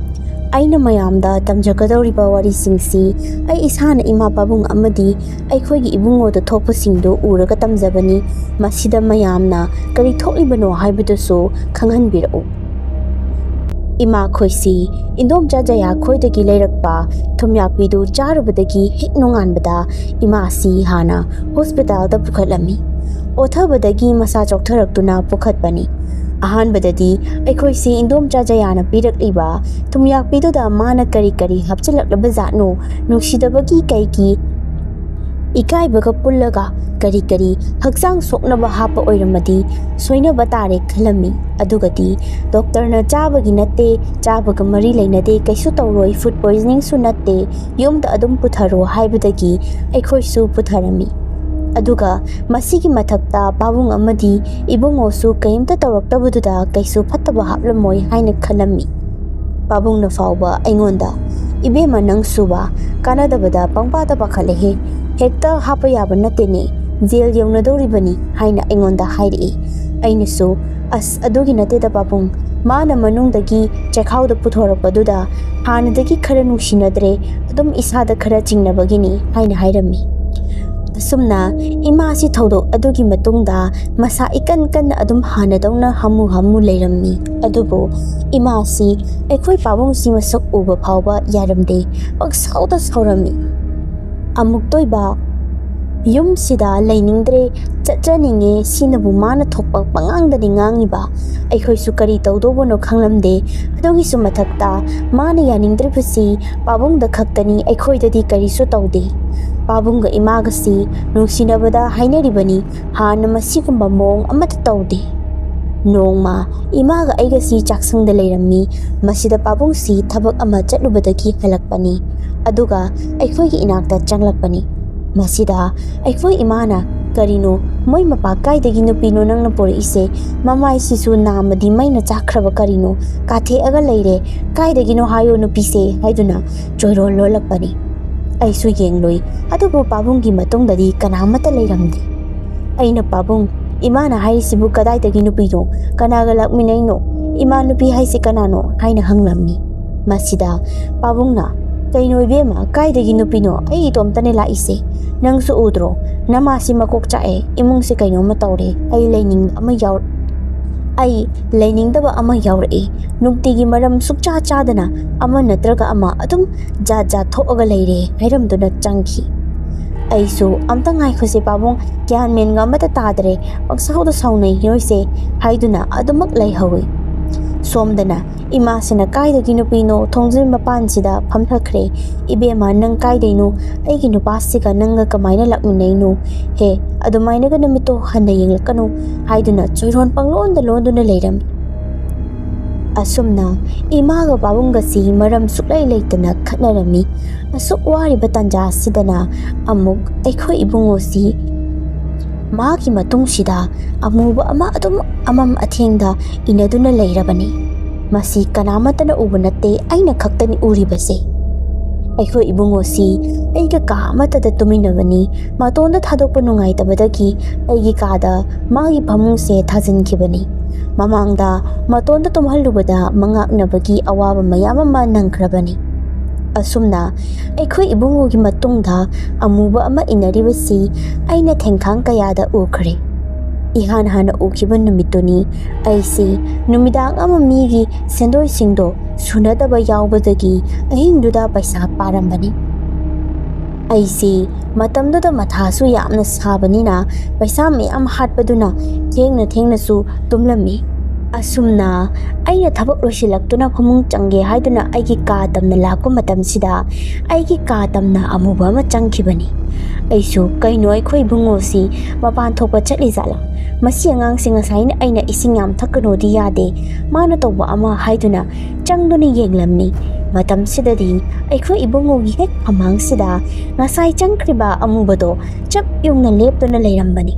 ꯑꯩꯅ ꯃꯌꯥꯝꯗ ꯇꯝꯖꯒꯗꯧꯔꯤꯕ ꯋꯥꯔꯤꯁꯤꯡꯁꯤ ꯑꯩ ꯏꯁꯥꯅ ꯏꯃꯥ ꯄꯥꯕꯨꯡ ꯑꯃꯗꯤ ꯑꯩꯈꯣꯏꯒꯤ ꯏꯕꯨꯡꯉꯣꯗ ꯊꯣꯛꯄꯁꯤꯡꯗꯨ ꯎꯔꯒ ꯇꯝꯖꯕꯅꯤ꯫ ꯃꯁꯤꯗ ꯃꯌꯥꯝꯅ ꯀꯔꯤ ꯊꯣꯛꯂꯤꯕꯅꯣ ꯍꯥꯏꯕꯗꯨꯁꯨ ꯈꯪꯍꯟꯕꯤꯔꯛꯎ꯫ ꯏꯃꯥꯈꯣꯏꯁꯤ ꯏꯟꯗꯣꯝꯆꯥ ꯖꯌꯥ ꯈꯣꯏꯗꯒꯤ ꯂꯩꯔꯛꯄ ꯊꯨꯝꯌꯥꯛꯄꯤꯗꯨ ꯆꯥꯔꯨꯕꯗꯒꯤ ꯍꯦꯛ ꯅꯣꯡꯉꯥꯟꯕꯗ ꯏꯃꯥꯁꯤ ꯍꯥꯟꯅ ꯍꯣꯁꯄꯤꯇꯥꯜꯗ ꯄꯨꯈꯠꯂꯝꯃꯤ꯫ ꯑꯣꯊꯕꯗꯒꯤ ꯃꯁꯥ ꯆꯣꯛꯊꯔꯛꯇꯨꯅ ꯄꯨꯈꯠꯄꯅꯤ꯫ ꯑꯍꯥꯟꯕꯗꯗꯤ ꯑꯩꯈꯣꯏꯁꯤ ꯏꯟꯗꯣꯝꯆꯥ ꯖꯌꯥꯅ ꯄꯤꯔꯛꯂꯤꯕ ꯊꯨꯝꯌꯥꯛꯄꯤꯗꯨꯗ ꯃꯥꯅ ꯀꯔꯤ ꯀꯔꯤ ꯍꯥꯞꯆꯤꯜꯂꯛꯂꯕ ꯖꯥꯠꯅꯣ, ꯅꯨꯡꯁꯤꯗꯕꯒꯤ ꯀꯩꯒꯤ ꯏꯀꯥꯏꯕꯒ ꯄꯨꯜꯂꯒ ꯀꯔꯤ ꯀꯔꯤ ꯍꯛꯆꯥꯡ ꯁꯣꯛꯅꯕ ꯍꯥꯞꯄ ꯑꯣꯏꯔꯝꯃꯗꯤ ꯁꯣꯏꯅꯕ ꯇꯥꯔꯦ ꯈꯜꯂꯝꯃꯤ꯫ ꯑꯗꯨꯒꯗꯤ ꯗꯣꯛꯇꯔꯅ ꯆꯥꯕꯒꯤ ꯅꯠꯇꯦ, ꯆꯥꯕꯒ ꯃꯔꯤ ꯂꯩꯅꯗꯦ, ꯀꯩꯁꯨ ꯇꯧꯔꯣꯏ, ꯐꯨꯗ ꯄꯣꯏꯖꯅꯤꯡꯁꯨ ꯅꯠꯇꯦ, ꯌꯨꯝꯗ ꯑꯗꯨꯝ ꯄꯨꯊꯔꯣ ꯍꯥꯏꯕꯗꯒꯤ ꯑꯩꯈꯣꯏꯁꯨ ꯄꯨꯊꯔꯝꯃꯤ꯫ ꯑꯗꯨꯒ ꯃꯁꯤꯒꯤ ꯃꯊꯛꯇ ꯄꯥꯕꯨꯡ ꯑꯃꯗꯤ ꯏꯕꯨꯡꯉꯣꯁꯨ ꯀꯩꯝꯇ ꯇꯧꯔꯛꯇꯕꯗꯨꯗ ꯀꯩꯁꯨ ꯐꯠꯇꯕ ꯍꯥꯞꯂꯝꯃꯣꯏ ꯍꯥꯏꯅ ꯈꯜꯂꯝꯃꯤ꯫ ꯄꯥꯕꯨꯡꯅ ꯐꯥꯎꯕ ꯑꯩꯉꯣꯟꯗ, "ꯏꯕꯦꯝꯃ, ꯅꯪꯁꯨꯕ ꯀꯥꯟꯅꯗꯕꯗ ꯄꯪꯄꯥꯗ ꯄꯥꯈꯠꯂꯦꯍꯦ, ꯍꯦꯛꯇ ꯍꯥꯞꯄ ꯌꯥꯕ ꯅꯠꯇꯦꯅꯦ, ꯖꯦꯜ ꯌꯧꯅꯗꯧꯔꯤꯕꯅꯤ" ꯍꯥꯏꯅ ꯑꯩꯉꯣꯟꯗ ꯍꯥꯏꯔꯛꯏ꯫ ꯑꯩꯅꯁꯨ, "ꯑꯁ, ꯑꯗꯨꯒꯤ ꯅꯠꯇꯦꯗ ꯄꯥꯕꯨꯡ, ꯃꯥꯅ ꯃꯅꯨꯡꯗꯒꯤ ꯆꯦꯈꯥꯎꯗ ꯄꯨꯊꯣꯔꯛꯄꯗꯨꯗ ꯍꯥꯟꯅꯗꯒꯤ ꯈꯔ ꯅꯨꯡꯁꯤꯅꯗ꯭ꯔꯦ, ꯑꯗꯨꯝ ꯏꯁꯥꯗ ꯈꯔ ꯆꯤꯡꯅꯕꯒꯤꯅꯤ" ꯍꯥꯏꯅ ꯍꯥꯏꯔꯝꯃꯤ꯫ ꯑꯁꯨꯝꯅ ꯏꯃꯥꯁꯤ ꯊꯧꯗꯣꯛ ꯑꯗꯨꯒꯤ ꯃꯇꯨꯡꯗ ꯃꯁꯥ ꯏꯀꯟ ꯀꯟꯅ ꯑꯗꯨꯝ ꯍꯥꯟꯅꯗꯧꯅ ꯍꯥꯃꯨ ꯍꯥꯃꯨ ꯂꯩꯔꯝꯃꯤ꯫ ꯑꯗꯨꯕꯨ ꯏꯃꯥꯁꯤ ꯑꯩꯈꯣꯏ ꯄꯥꯕꯨꯡꯁꯤ ꯃꯁꯛ ꯎꯕ ꯐꯥꯎꯕ ꯌꯥꯔꯝꯗꯦ, ꯄꯪꯁꯥꯎꯗ ꯁꯥꯎꯔꯝꯃꯤ꯫ ꯑꯃꯨꯛꯇꯣꯏꯕ, "ꯌꯨꯝꯁꯤꯗ ꯂꯩꯅꯤꯡꯗ꯭ꯔꯦ, ꯆꯠꯆꯅꯤꯡꯉꯦ" ꯁꯤꯅꯕꯨ ꯃꯥꯅ ꯊꯣꯛꯄ ꯄꯉꯥꯡꯗꯅꯤ ꯉꯥꯡꯉꯤꯕ꯫ ꯑꯩꯈꯣꯏꯁꯨ ꯀꯔꯤ ꯇꯧꯗꯧꯕꯅꯣ ꯈꯪꯂꯝꯗꯦ꯫ ꯑꯗꯨꯒꯤꯁꯨ ꯃꯊꯛꯇ ꯃꯥꯅ ꯌꯥꯅꯤꯡꯗ꯭ꯔꯤꯕꯁꯤ ꯄꯥꯕꯨꯡꯗ ꯈꯛꯇꯅꯤ, ꯑꯩꯈꯣꯏꯗꯗꯤ ꯀꯔꯤꯁꯨ ꯇꯧꯗꯦ꯫ ꯄꯥꯕꯨꯡꯒ ꯏꯃꯥꯒꯁꯤ ꯅꯨꯡꯁꯤꯅꯕꯗ ꯍꯥꯏꯅꯔꯤꯕꯅꯤ, ꯍꯥꯟꯅ ꯃꯁꯤꯒꯨꯝꯕ ꯃꯑꯣꯡ ꯑꯃꯠꯇ ꯇꯧꯗꯦ꯫ ꯅꯣꯡꯃ ꯏꯃꯥꯒ ꯑꯩꯒꯁꯤ ꯆꯥꯛꯁꯪꯗ ꯂꯩꯔꯝꯃꯤ꯫ ꯃꯁꯤꯗ ꯄꯥꯕꯨꯡꯁꯤ ꯊꯕꯛ ꯑꯃ ꯆꯠꯂꯨꯕꯗꯒꯤ ꯍꯜꯂꯛꯄꯅꯤ꯫ ꯑꯗꯨꯒ ꯑꯩꯈꯣꯏꯒꯤ ꯏꯅꯥꯛꯇ ꯆꯪꯂꯛꯄꯅꯤ꯫ ꯃꯁꯤꯗ ꯑꯩꯈꯣꯏ ꯏꯃꯥꯅ, "ꯀꯔꯤꯅꯣ? ꯃꯣꯏ ꯃꯄꯥ ꯀꯥꯏꯗꯒꯤ ꯅꯨꯄꯤꯅꯣ ꯅꯪꯅ ꯄꯨꯔꯛꯏꯁꯦ? ꯃꯃꯥꯏꯁꯤꯁꯨ ꯅꯥꯝꯃꯗꯤ ꯃꯩꯅ ꯆꯥꯛꯈ꯭ꯔꯕ ꯀꯔꯤꯅꯣ? ꯀꯥꯊꯦꯛꯑꯒ ꯂꯩꯔꯦ꯫ ꯀꯥꯏꯗꯒꯤꯅꯣ ꯍꯥꯏꯌꯣ ꯅꯨꯄꯤꯁꯦ" ꯍꯥꯏꯗꯨꯅ ꯆꯣꯏꯔꯣꯜ ꯂꯣꯜꯂꯛꯄꯅꯤ꯫ ꯑꯩꯁꯨ ꯌꯦꯡꯂꯨꯏ, ꯑꯗꯨꯕꯨ ꯄꯥꯕꯨꯡꯒꯤ ꯃꯇꯨꯡꯗꯗꯤ ꯀꯅꯥꯃꯠꯇ ꯂꯩꯔꯝꯗꯦ꯫ ꯑꯩꯅ, "ꯄꯥꯕꯨꯡ, ꯏꯃꯥꯅ ꯍꯥꯏꯔꯤꯁꯤꯕꯨ ꯀꯗꯥꯏꯗꯒꯤ ꯅꯨꯄꯤꯅꯣ? ꯀꯅꯥꯒ ꯂꯥꯛꯃꯤꯟꯅꯩꯅꯣ? ꯏꯃꯥ, ꯅꯨꯄꯤ ꯍꯥꯏꯁꯤ ꯀꯅꯥꯅꯣ?" ꯍꯥꯏꯅ ꯍꯪꯂꯝꯃꯤ꯫ ꯃꯁꯤꯗ ꯄꯥꯕꯨꯡꯅ, "ꯀꯩꯅꯣ ꯏꯕꯦꯝꯃ, ꯀꯥꯏꯗꯒꯤ ꯅꯨꯄꯤꯅꯣ? ꯑꯩ ꯏꯇꯣꯝꯇꯅꯦ ꯂꯥꯛꯏꯁꯦ꯫ ꯅꯪꯁꯨ ꯎꯗ꯭ꯔꯣ? ꯅꯃꯥꯁꯤ ꯃꯀꯣꯛ ꯆꯥꯛꯑꯦ, ꯏꯃꯨꯡꯁꯦ ꯀꯩꯅꯣꯝꯃ ꯇꯧꯔꯦ꯫ ꯑꯩ ꯂꯩꯅꯤꯡꯕ ꯑꯃ ꯌꯥꯎ-, ꯑꯩ ꯂꯩꯅꯤꯡꯗꯕ ꯑꯃ ꯌꯥꯎꯔꯛꯑꯦ꯫ ꯅꯨꯡꯇꯤꯒꯤ ꯃꯔꯝ ꯁꯨꯛꯆꯥ ꯆꯥꯗꯅ ꯑꯃ ꯅꯠꯇ꯭ꯔꯒ ꯑꯃ ꯑꯗꯨꯝ ꯖꯥꯠ ꯖꯥꯠ ꯊꯣꯛꯑꯒ ꯂꯩꯔꯦ" ꯍꯥꯏꯔꯝꯗꯨꯅ ꯆꯪꯈꯤ꯫ ꯑꯩꯁꯨ "ꯑꯝꯇ ꯉꯥꯏꯈꯣꯁꯦ ꯄꯥꯕꯨꯡ, ꯒ꯭ꯌꯥꯟ ꯃꯦꯟꯒ ꯑꯃꯠꯇ ꯇꯥꯗ꯭ꯔꯦ, ꯄꯪꯁꯥꯎꯗ ꯁꯥꯎꯅꯩ ꯅꯣꯏꯁꯦ" ꯍꯥꯏꯗꯨꯅ ꯑꯗꯨꯃꯛ ꯂꯩꯍꯧꯏ꯫ ꯁꯣꯝꯗꯅ ꯏꯃꯥꯁꯤꯅ "ꯀꯥꯏꯗꯒꯤ ꯅꯨꯄꯤꯅꯣ, ꯊꯣꯡꯖꯤꯜ ꯃꯄꯥꯟꯁꯤꯗ ꯐꯝꯊꯈ꯭ꯔꯦ"꯫ "ꯏꯕꯦꯝꯃ, ꯅꯪ ꯀꯥꯏꯗꯩꯅꯣ? ꯑꯩꯒꯤ ꯅꯨꯄꯥꯁꯤꯒ ꯅꯪꯒ ꯀꯃꯥꯏꯅ ꯂꯥꯛꯃꯤꯟꯅꯩꯅꯣ? ꯍꯦ, ꯑꯗꯨꯃꯥꯏꯅꯒ ꯅꯃꯤꯠꯇꯣ ꯍꯟꯅ ꯌꯦꯡꯂꯛꯀꯅꯨ" ꯍꯥꯏꯗꯨꯅ ꯆꯣꯏꯔꯣꯟ ꯄꯪꯂꯣꯟꯗ ꯂꯣꯟꯗꯨꯅ ꯂꯩꯔꯝꯃꯤ꯫ ꯑꯁꯨꯝꯅ ꯏꯃꯥꯒ ꯄꯥꯕꯨꯡꯒꯁꯤ ꯃꯔꯝ ꯁꯨꯛꯂꯩ ꯂꯩꯇꯅ ꯈꯠꯅꯔꯝꯃꯤ꯫ ꯑꯁꯨꯛ ꯋꯥꯔꯤꯕ ꯇꯥꯟꯖꯥ ꯑꯁꯤꯗꯅ ꯑꯃꯨꯛ ꯑꯩꯈꯣꯏ ꯏꯕꯨꯡꯉꯣꯁꯤ ꯃꯥꯒꯤ ꯃꯇꯨꯡꯁꯤꯗ ꯑꯃꯨꯕ ꯑꯃ ꯑꯗꯨꯝ ꯑꯃꯝ ꯑꯊꯦꯡꯗ ꯏꯟꯅꯗꯨꯅ ꯂꯩꯔꯕꯅꯤ꯫ ꯃꯁꯤ ꯀꯅꯥꯃꯠꯇꯅ ꯎꯕ ꯅꯠꯇꯦ, ꯑꯩꯅ ꯈꯛꯇꯅꯤ ꯎꯔꯤꯕꯁꯦ꯫ ꯑꯩꯈꯣꯏ ꯏꯕꯨꯡꯉꯣꯁꯤ ꯑꯩꯒ ꯀꯥ ꯑꯃꯠꯇꯗ ꯇꯨꯃꯤꯟꯅꯕꯅꯤ꯫ ꯃꯇꯣꯟꯗ ꯊꯥꯗꯣꯛꯄ ꯅꯨꯡꯉꯥꯏꯇꯕꯗꯒꯤ ꯑꯩꯒꯤ ꯀꯥꯗ ꯃꯥꯒꯤ ꯐꯃꯨꯡꯁꯦ ꯊꯥꯖꯤꯟꯈꯤꯕꯅꯤ꯫ ꯃꯃꯥꯡꯗ ꯃꯇꯣꯟꯗ ꯇꯨꯝꯍꯜꯂꯨꯕꯗ ꯃꯉꯥꯛꯅꯕꯒꯤ ꯑꯋꯥꯕ ꯃꯌꯥꯝ ꯑꯃ ꯅꯪꯈ꯭ꯔꯕꯅꯤ꯫ ꯑꯁꯨꯝꯅ ꯑꯩꯈꯣꯏ ꯏꯕꯨꯡꯉꯣꯒꯤ ꯃꯇꯨꯡꯗ ꯑꯃꯨꯕ ꯑꯃ ꯏꯟꯅꯔꯤꯕꯁꯤ ꯑꯩꯅ ꯊꯦꯡꯈꯥꯡ ꯀꯌꯥꯗ ꯎꯈ꯭ꯔꯦ꯫ ꯏꯍꯥꯟ ꯍꯥꯟꯅ ꯎꯈꯤꯕ ꯅꯨꯃꯤꯠꯇꯨꯅꯤ꯫ ꯑꯩꯁꯤ ꯅꯨꯃꯤꯗꯥꯡ ꯑꯃ ꯃꯤꯒꯤ ꯁꯦꯟꯗꯣꯏꯁꯤꯡꯗꯣ ꯁꯨꯅꯗꯕ ꯌꯥꯎꯕꯗꯒꯤ ꯑꯍꯤꯡꯗꯨꯗ ꯄꯩꯁꯥ ꯄꯥꯔꯝꯕꯅꯤ꯫ ꯑꯩꯁꯤ ꯃꯇꯝꯗꯨꯗ ꯃꯊꯥꯁꯨ ꯌꯥꯝꯅ ꯁꯥꯕꯅꯤꯅ ꯄꯩꯁꯥ ꯃꯌꯥꯝ ꯍꯥꯠꯄꯗꯨꯅ ꯊꯦꯡꯅ ꯊꯦꯡꯅꯁꯨ ꯇꯨꯝꯂꯝꯃꯤ꯫ ꯑꯁꯨꯝꯅ ꯑꯩꯅ ꯊꯕꯛ ꯂꯣꯏꯁꯤꯜꯂꯛꯇꯨꯅ ꯐꯃꯨꯡ ꯆꯪꯒꯦ ꯍꯥꯏꯗꯨꯅ ꯑꯩꯒꯤ ꯀꯥ ꯇꯝꯅ ꯂꯥꯛꯄ ꯃꯇꯝꯁꯤꯗ ꯑꯩꯒꯤ ꯀꯥ ꯇꯝꯅ ꯑꯃꯨꯕ ꯑꯃ ꯆꯪꯈꯤꯕꯅꯤ꯫ ꯑꯩꯁꯨ "ꯀꯩꯅꯣ, ꯑꯩꯈꯣꯏ ꯏꯕꯨꯡꯉꯣꯁꯤ ꯃꯄꯥꯟ ꯊꯣꯛꯄ ꯆꯠꯂꯤ ꯖꯥꯠꯂꯥ? ꯃꯁꯤ ꯑꯉꯥꯡꯁꯤ ꯉꯁꯥꯏꯅ ꯑꯩꯅ ꯏꯁꯤꯡ ꯌꯥꯝ ꯊꯛꯀꯅꯣꯗꯤ ꯌꯥꯗꯦ, ꯃꯥꯅ ꯇꯧꯕ ꯑꯃ" ꯍꯥꯏꯗꯨꯅ ꯆꯪꯗꯨꯅ ꯌꯦꯡꯂꯝꯃꯤ꯫ ꯃꯇꯝꯁꯤꯗꯗꯤ ꯑꯩꯈꯣꯏ ꯏꯕꯨꯡꯉꯣꯒꯤ ꯍꯦꯛ ꯃꯃꯥꯡꯁꯤꯗ ꯉꯁꯥꯏ ꯆꯪꯈ꯭ꯔꯤꯕ ꯑꯃꯨꯕꯗꯣ ꯆꯞ ꯌꯨꯡꯅ ꯂꯦꯞꯇꯨꯅ ꯂꯩꯔꯝꯕꯅꯤ꯫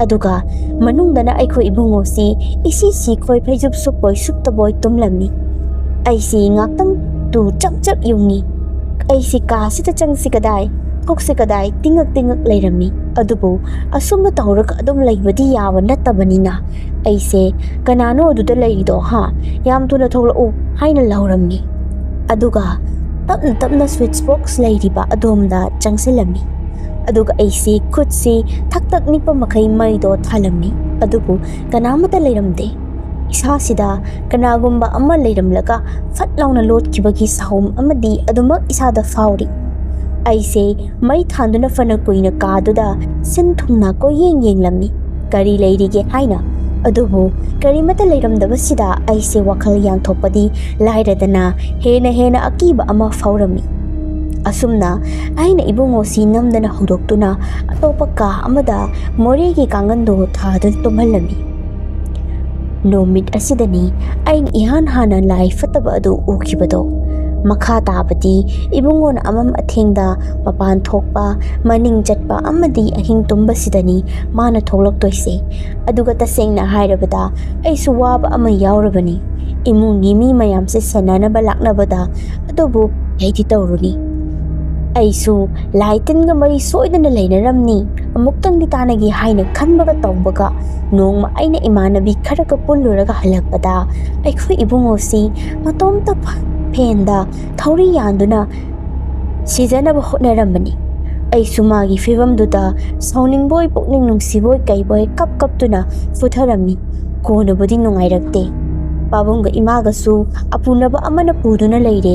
ꯑꯗꯨꯒ ꯃꯅꯨꯡꯗꯅ ꯑꯩꯈꯣꯏ ꯏꯕꯨꯡꯉꯣꯁꯤ ꯏꯁꯤ ꯁꯤꯈꯣꯏ, ꯐꯩꯖꯨꯞ ꯁꯨꯞꯄꯣꯏ ꯁꯨꯞꯇꯕꯣꯏ ꯇꯨꯝꯂꯝꯃꯤ꯫ ꯑꯩꯁꯤ ꯉꯥꯛꯇꯪ ꯇꯨ ꯆꯞ ꯆꯞ ꯌꯨꯡꯉꯤ꯫ ꯑꯩꯁꯤ ꯀꯥꯁꯤꯗ ꯆꯪꯁꯤ ꯀꯗꯥꯏ, ꯊꯣꯛꯁꯤ ꯀꯗꯥꯏ, ꯇꯤꯡꯉꯛ ꯇꯤꯡꯉꯛ ꯂꯩꯔꯝꯃꯤ꯫ ꯑꯗꯨꯕꯨ ꯑꯁꯨꯝꯅ ꯇꯧꯔꯒ ꯑꯗꯨꯝ ꯂꯩꯕꯗꯤ ꯌꯥꯕ ꯅꯠꯇꯕꯅꯤꯅ ꯑꯩꯁꯦ "ꯀꯅꯥꯅꯣ ꯑꯗꯨꯗ ꯂꯩꯔꯤꯗꯣ, ꯍꯥ? ꯌꯥꯝ ꯊꯨꯅ ꯊꯣꯛꯂꯛꯎ" ꯍꯥꯏꯅ ꯂꯥꯎꯔꯝꯃꯤ꯫ ꯑꯗꯨꯒ ꯇꯞꯅ ꯇꯞꯅ ꯁ꯭ꯋꯤꯠꯆ ꯕꯣꯛꯁ ꯂꯩꯔꯤꯕ ꯑꯗꯣꯝꯗ ꯆꯪꯁꯤꯜꯂꯝꯃꯤ꯫ ꯑꯗꯨꯒ ꯑꯩꯁꯤ ꯈꯨꯠꯁꯤ ꯊꯛ ꯊꯛ ꯅꯤꯛꯄ ꯃꯈꯩ ꯃꯩꯗꯣ ꯊꯥꯜꯂꯝꯃꯤ꯫ ꯑꯗꯨꯕꯨ ꯀꯅꯥꯃꯠꯇ ꯂꯩꯔꯝꯗꯦ꯫ ꯏꯁꯥꯁꯤꯗ ꯀꯅꯥꯒꯨꯝꯕ ꯑꯃ ꯂꯩꯔꯝꯂꯒ ꯐꯠ ꯂꯥꯎꯅ ꯂꯣꯠꯈꯤꯕꯒꯤ ꯁꯥꯍꯨꯝ ꯑꯃꯗꯤ ꯑꯗꯨꯃꯛ ꯏꯁꯥꯗ ꯐꯥꯎꯔꯤ꯫ ꯑꯩꯁꯦ ꯃꯩ ꯊꯥꯟꯗꯨꯅ ꯐꯅ ꯀꯨꯏꯅ ꯀꯥꯗꯨꯗ ꯁꯤꯟ ꯊꯨꯡꯅ ꯀꯣꯏꯌꯦꯡ ꯌꯦꯡꯂꯝꯃꯤ꯫ ꯀꯔꯤ ꯂꯩꯔꯤꯒꯦ ꯍꯥꯏꯅ꯫ ꯑꯗꯨꯕꯨ ꯀꯔꯤꯃꯠꯇ ꯂꯩꯔꯝꯗꯕꯁꯤꯗ ꯑꯩꯁꯦ ꯋꯥꯈꯜ ꯌꯥꯡꯊꯣꯛꯄꯗꯤ ꯂꯥꯏꯔꯗꯅ ꯍꯦꯟꯅ ꯍꯦꯟꯅ ꯑꯀꯤꯕ ꯑꯃ ꯐꯥꯎꯔꯝꯃꯤ꯫ ꯑꯁꯨꯝꯅ ꯑꯩꯅ ꯏꯕꯨꯡꯉꯣꯁꯤ ꯅꯝꯗꯅ ꯍꯧꯗꯣꯛꯇꯨꯅ ꯑꯇꯣꯞꯄ ꯀꯥ ꯑꯃꯗ ꯃꯣꯔꯦꯒꯤ ꯀꯥꯡꯒꯟꯗꯣ ꯊꯥꯗꯨꯅ ꯇꯨꯝꯍꯜꯂꯝꯃꯤ꯫ ꯅꯨꯃꯤꯠ ꯑꯁꯤꯗꯅꯤ ꯑꯩꯅ ꯏꯍꯥꯟ ꯍꯥꯟꯅ ꯂꯥꯏ ꯐꯠꯇꯕ ꯑꯗꯨ ꯎꯈꯤꯕꯗꯣ꯫ ꯃꯈꯥ ꯇꯥꯕꯗꯤ ꯏꯕꯨꯡꯉꯣꯅ ꯑꯃꯝ ꯑꯊꯦꯡꯗ ꯃꯄꯥꯟ ꯊꯣꯛꯄ, ꯃꯅꯤꯡ ꯆꯠꯄ ꯑꯃꯗꯤ ꯑꯍꯤꯡ ꯇꯨꯝꯕꯁꯤꯗꯅꯤ ꯃꯥꯅ ꯊꯣꯛꯂꯛꯇꯣꯏꯁꯦ꯫ ꯑꯗꯨꯒ ꯇꯁꯦꯡꯅ ꯍꯥꯏꯔꯕꯗ ꯑꯩꯁꯨ ꯋꯥꯕ ꯑꯃ ꯌꯥꯎꯔꯕꯅꯤ꯫ ꯏꯃꯨꯡꯒꯤ ꯃꯤ ꯃꯌꯥꯝꯁꯦ ꯁꯦꯟꯅꯅꯕ ꯂꯥꯛꯅꯕꯗ, ꯑꯗꯨꯕꯨ ꯑꯩꯗꯤ ꯇꯧꯔꯨꯅꯤ꯫ ꯑꯩꯁꯨ ꯂꯥꯏ ꯇꯤꯟꯒ ꯃꯔꯤ ꯁꯣꯏꯗꯅ ꯂꯩꯅꯔꯝꯅꯤ, ꯑꯃꯨꯛꯇꯪꯗꯤ ꯇꯥꯟꯅꯒꯦ ꯍꯥꯏꯅ ꯈꯟꯕꯒ ꯇꯧꯕꯒ, ꯅꯣꯡꯃ ꯑꯩꯅ ꯏꯃꯥꯟꯅꯕꯤ ꯈꯔꯒ ꯄꯨꯜꯂꯨꯔꯒ ꯍꯜꯂꯛꯄꯗ ꯑꯩꯈꯣꯏ ꯏꯕꯨꯡꯉꯣꯁꯤ ꯃꯇꯣꯝꯇ ꯐ-, ꯐꯦꯟꯗ ꯊꯧꯔꯤ ꯌꯥꯟꯗꯨꯅ ꯁꯤꯖꯅꯕ ꯍꯣꯠꯅꯔꯝꯕꯅꯤ꯫ ꯑꯩꯁꯨ ꯃꯥꯒꯤ ꯐꯤꯕꯝꯗꯨꯗ ꯁꯥꯎꯅꯤꯡꯕꯣꯏ, ꯄꯨꯛꯅꯤꯡ ꯅꯨꯡꯁꯤꯕꯣꯏ, ꯀꯩꯕꯣꯏ ꯀꯞ ꯀꯞꯇꯨꯅ ꯐꯨꯊꯔꯝꯃꯤ꯫ ꯀꯣꯟꯅꯕꯨꯗꯤ ꯅꯨꯡꯉꯥꯏꯔꯛꯇꯦ꯫ ꯄꯥꯕꯨꯡꯒ ꯏꯃꯥꯒꯁꯨ ꯑꯄꯨꯅꯕ ꯑꯃꯅ ꯄꯨꯗꯨꯅ ꯂꯩꯔꯦ꯫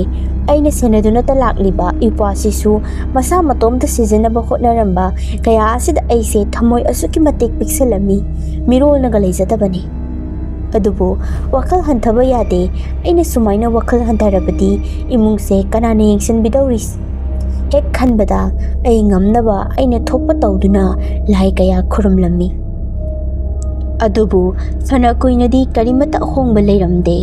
ꯑꯩꯅ ꯁꯦꯟꯅꯗꯨꯅꯇ ꯂꯥꯛꯂꯤꯕ ꯏꯄ꯭ꯋꯥꯁꯤꯁꯨ ꯃꯁꯥ ꯃꯇꯣꯝꯇ ꯁꯤꯖꯅꯕ ꯍꯣꯠꯅꯔꯝꯕ ꯀꯌꯥ ꯑꯁꯤꯗ ꯑꯩꯁꯦ ꯊꯃꯣꯏ ꯑꯁꯨꯛꯀꯤ ꯃꯇꯤꯛ ꯄꯤꯛꯁꯜꯂꯝꯃꯤ꯫ ꯃꯤꯔꯣꯜꯅꯒ ꯂꯩꯖꯗꯕꯅꯤ꯫ ꯑꯗꯨꯕꯨ ꯋꯥꯈꯜ ꯍꯟꯊꯕ ꯌꯥꯗꯦ꯫ ꯑꯩꯅ ꯁꯨꯃꯥꯏꯅ ꯋꯥꯈꯜ ꯍꯟꯊꯔꯕꯗꯤ ꯏꯃꯨꯡꯁꯦ ꯀꯅꯥꯅ ꯌꯦꯡꯁꯤꯟꯕꯤꯗꯧꯔꯤ? ꯍꯦꯛ ꯈꯟꯕꯗ ꯑꯩ ꯉꯝꯅꯕ ꯑꯩꯅ ꯊꯣꯛꯄ ꯇꯧꯗꯨꯅ ꯂꯥꯏ ꯀꯌꯥ ꯈꯨꯔꯨꯝꯂꯝꯃꯤ꯫ ꯑꯗꯨꯕꯨ ꯐꯅ ꯀꯨꯏꯅꯗꯤ ꯀꯔꯤꯃꯠꯇ ꯑꯍꯣꯡꯕ ꯂꯩꯔꯝꯗꯦ꯫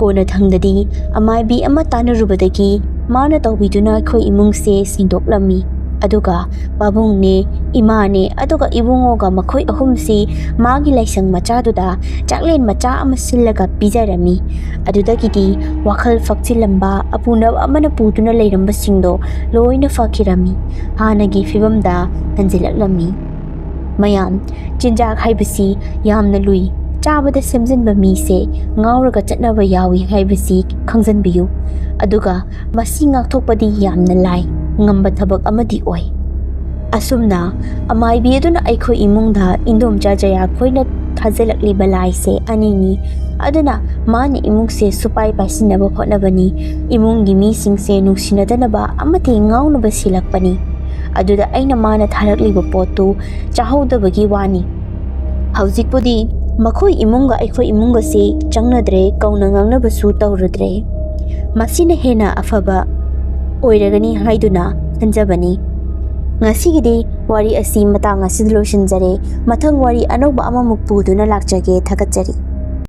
ꯀꯣꯟꯅꯊꯪꯗꯗꯤ ꯑꯃꯥꯏꯕꯤ ꯑꯃ ꯇꯥꯟꯅꯔꯨꯕꯗꯒꯤ ꯃꯥꯅ ꯇꯧꯕꯤꯗꯨꯅ ꯑꯩꯈꯣꯏ ꯏꯃꯨꯡꯁꯦ ꯁꯦꯡꯗꯣꯛꯂꯝꯃꯤ꯫ ꯑꯗꯨꯒ ꯄꯥꯕꯨꯡꯅꯦ, ꯏꯃꯥꯅꯦ, ꯑꯗꯨꯒ ꯏꯕꯨꯡꯉꯣꯒ ꯃꯈꯣꯏ ꯑꯍꯨꯝꯁꯤ ꯃꯥꯒꯤ ꯂꯥꯏꯁꯪ ꯃꯆꯥꯗꯨꯗ ꯆꯥꯛꯂꯦꯟ ꯃꯆꯥ ꯑꯃ ꯁꯤꯜꯂꯒ ꯄꯤꯖꯔꯝꯃꯤ꯫ ꯑꯗꯨꯗꯒꯤꯗꯤ ꯋꯥꯈꯜ ꯐꯛꯆꯤꯜꯂꯝꯕ ꯑꯄꯨꯅꯕ ꯑꯃꯅ ꯄꯨꯗꯨꯅ ꯂꯩꯔꯝꯕꯁꯤꯡꯗꯣ ꯂꯣꯏꯅ ꯐꯈꯤꯔꯝꯃꯤ꯫ ꯍꯥꯟꯅꯒꯤ ꯐꯤꯕꯝꯗ ꯍꯟꯖꯤꯜꯂꯛꯂꯝꯃꯤ꯫ ꯃꯌꯥꯝ, ꯆꯤꯟꯖꯥꯛ ꯍꯥꯏꯕꯁꯤ ꯌꯥꯝꯅ ꯂꯨꯏ꯫ ꯆꯥꯕꯗ ꯁꯦꯝꯖꯤꯟꯕ ꯃꯤꯁꯦ ꯉꯥꯎꯔꯒ ꯆꯠꯅꯕ ꯌꯥꯎꯏ ꯍꯥꯏꯕꯁꯤ ꯈꯪꯖꯟꯕꯤꯌꯨ꯫ ꯑꯗꯨꯒ ꯃꯁꯤ ꯉꯥꯛꯊꯣꯛꯄꯗꯤ ꯌꯥꯝꯅ ꯂꯥꯏ, ꯉꯝꯕ ꯊꯕꯛ ꯑꯃꯗꯤ ꯑꯣꯏ꯫ ꯑꯁꯨꯝꯅ ꯑꯃꯥꯏꯕꯤ ꯑꯗꯨꯅ ꯑꯩꯈꯣꯏ ꯏꯃꯨꯡꯗ ꯏꯟꯗꯣꯝꯆꯥ ꯖꯌꯥꯈꯣꯏꯅ ꯐꯥꯖꯤꯜꯂꯛꯂꯤꯕ ꯂꯥꯏꯁꯦ ꯑꯅꯤꯅꯤ꯫ ꯑꯗꯨꯅ ꯃꯥꯅ ꯏꯃꯨꯡꯁꯦ ꯁꯨꯄꯥꯏ ꯄꯥꯏꯁꯤꯟꯅꯕ ꯍꯣꯠꯅꯕꯅꯤ, ꯏꯃꯨꯡꯒꯤ ꯃꯤꯁꯤꯡꯁꯦ ꯅꯨꯡꯁꯤꯅꯗꯅꯕ ꯑꯃꯗꯤ ꯉꯥꯎꯅꯕ ꯁꯤꯜꯂꯛꯄꯅꯤ꯫ ꯑꯗꯨꯗ ꯑꯩꯅ ꯃꯥꯅ ꯊꯥꯔꯛꯂꯤꯕ ꯄꯣꯠꯇꯨ ꯆꯥꯍꯧꯗꯕꯒꯤ ꯋꯥꯅꯤ꯫ ꯍꯧꯖꯤꯛꯄꯨꯗꯤ ꯃꯈꯣꯏ ꯏꯃꯨꯡꯒ ꯑꯩꯈꯣꯏ ꯏꯃꯨꯡꯒꯁꯦ ꯆꯪꯅꯗ꯭ꯔꯦ, ꯀꯧꯅ ꯉꯥꯡꯅꯕꯁꯨ ꯇꯧꯔꯨꯗ꯭ꯔꯦ꯫ ꯃꯁꯤꯅ ꯍꯦꯟꯅ ꯑꯐꯕ ꯑꯣꯏꯔꯒꯅꯤ ꯍꯥꯏꯗꯨꯅ ꯈꯟꯖꯕꯅꯤ꯫ ꯉꯁꯤꯒꯤꯗꯤ ꯋꯥꯔꯤ ꯑꯁꯤ ꯃꯇꯥꯡ ꯑꯁꯤꯗ ꯂꯣꯏꯁꯤꯟꯖꯔꯦ꯫ ꯃꯊꯪ ꯋꯥꯔꯤ ꯑꯅꯧꯕ ꯑꯃꯃꯨꯛ ꯄꯨꯗꯨꯅ ꯂꯥꯛꯆꯒꯦ꯫ ꯊꯥꯒꯠꯆꯔꯤ꯫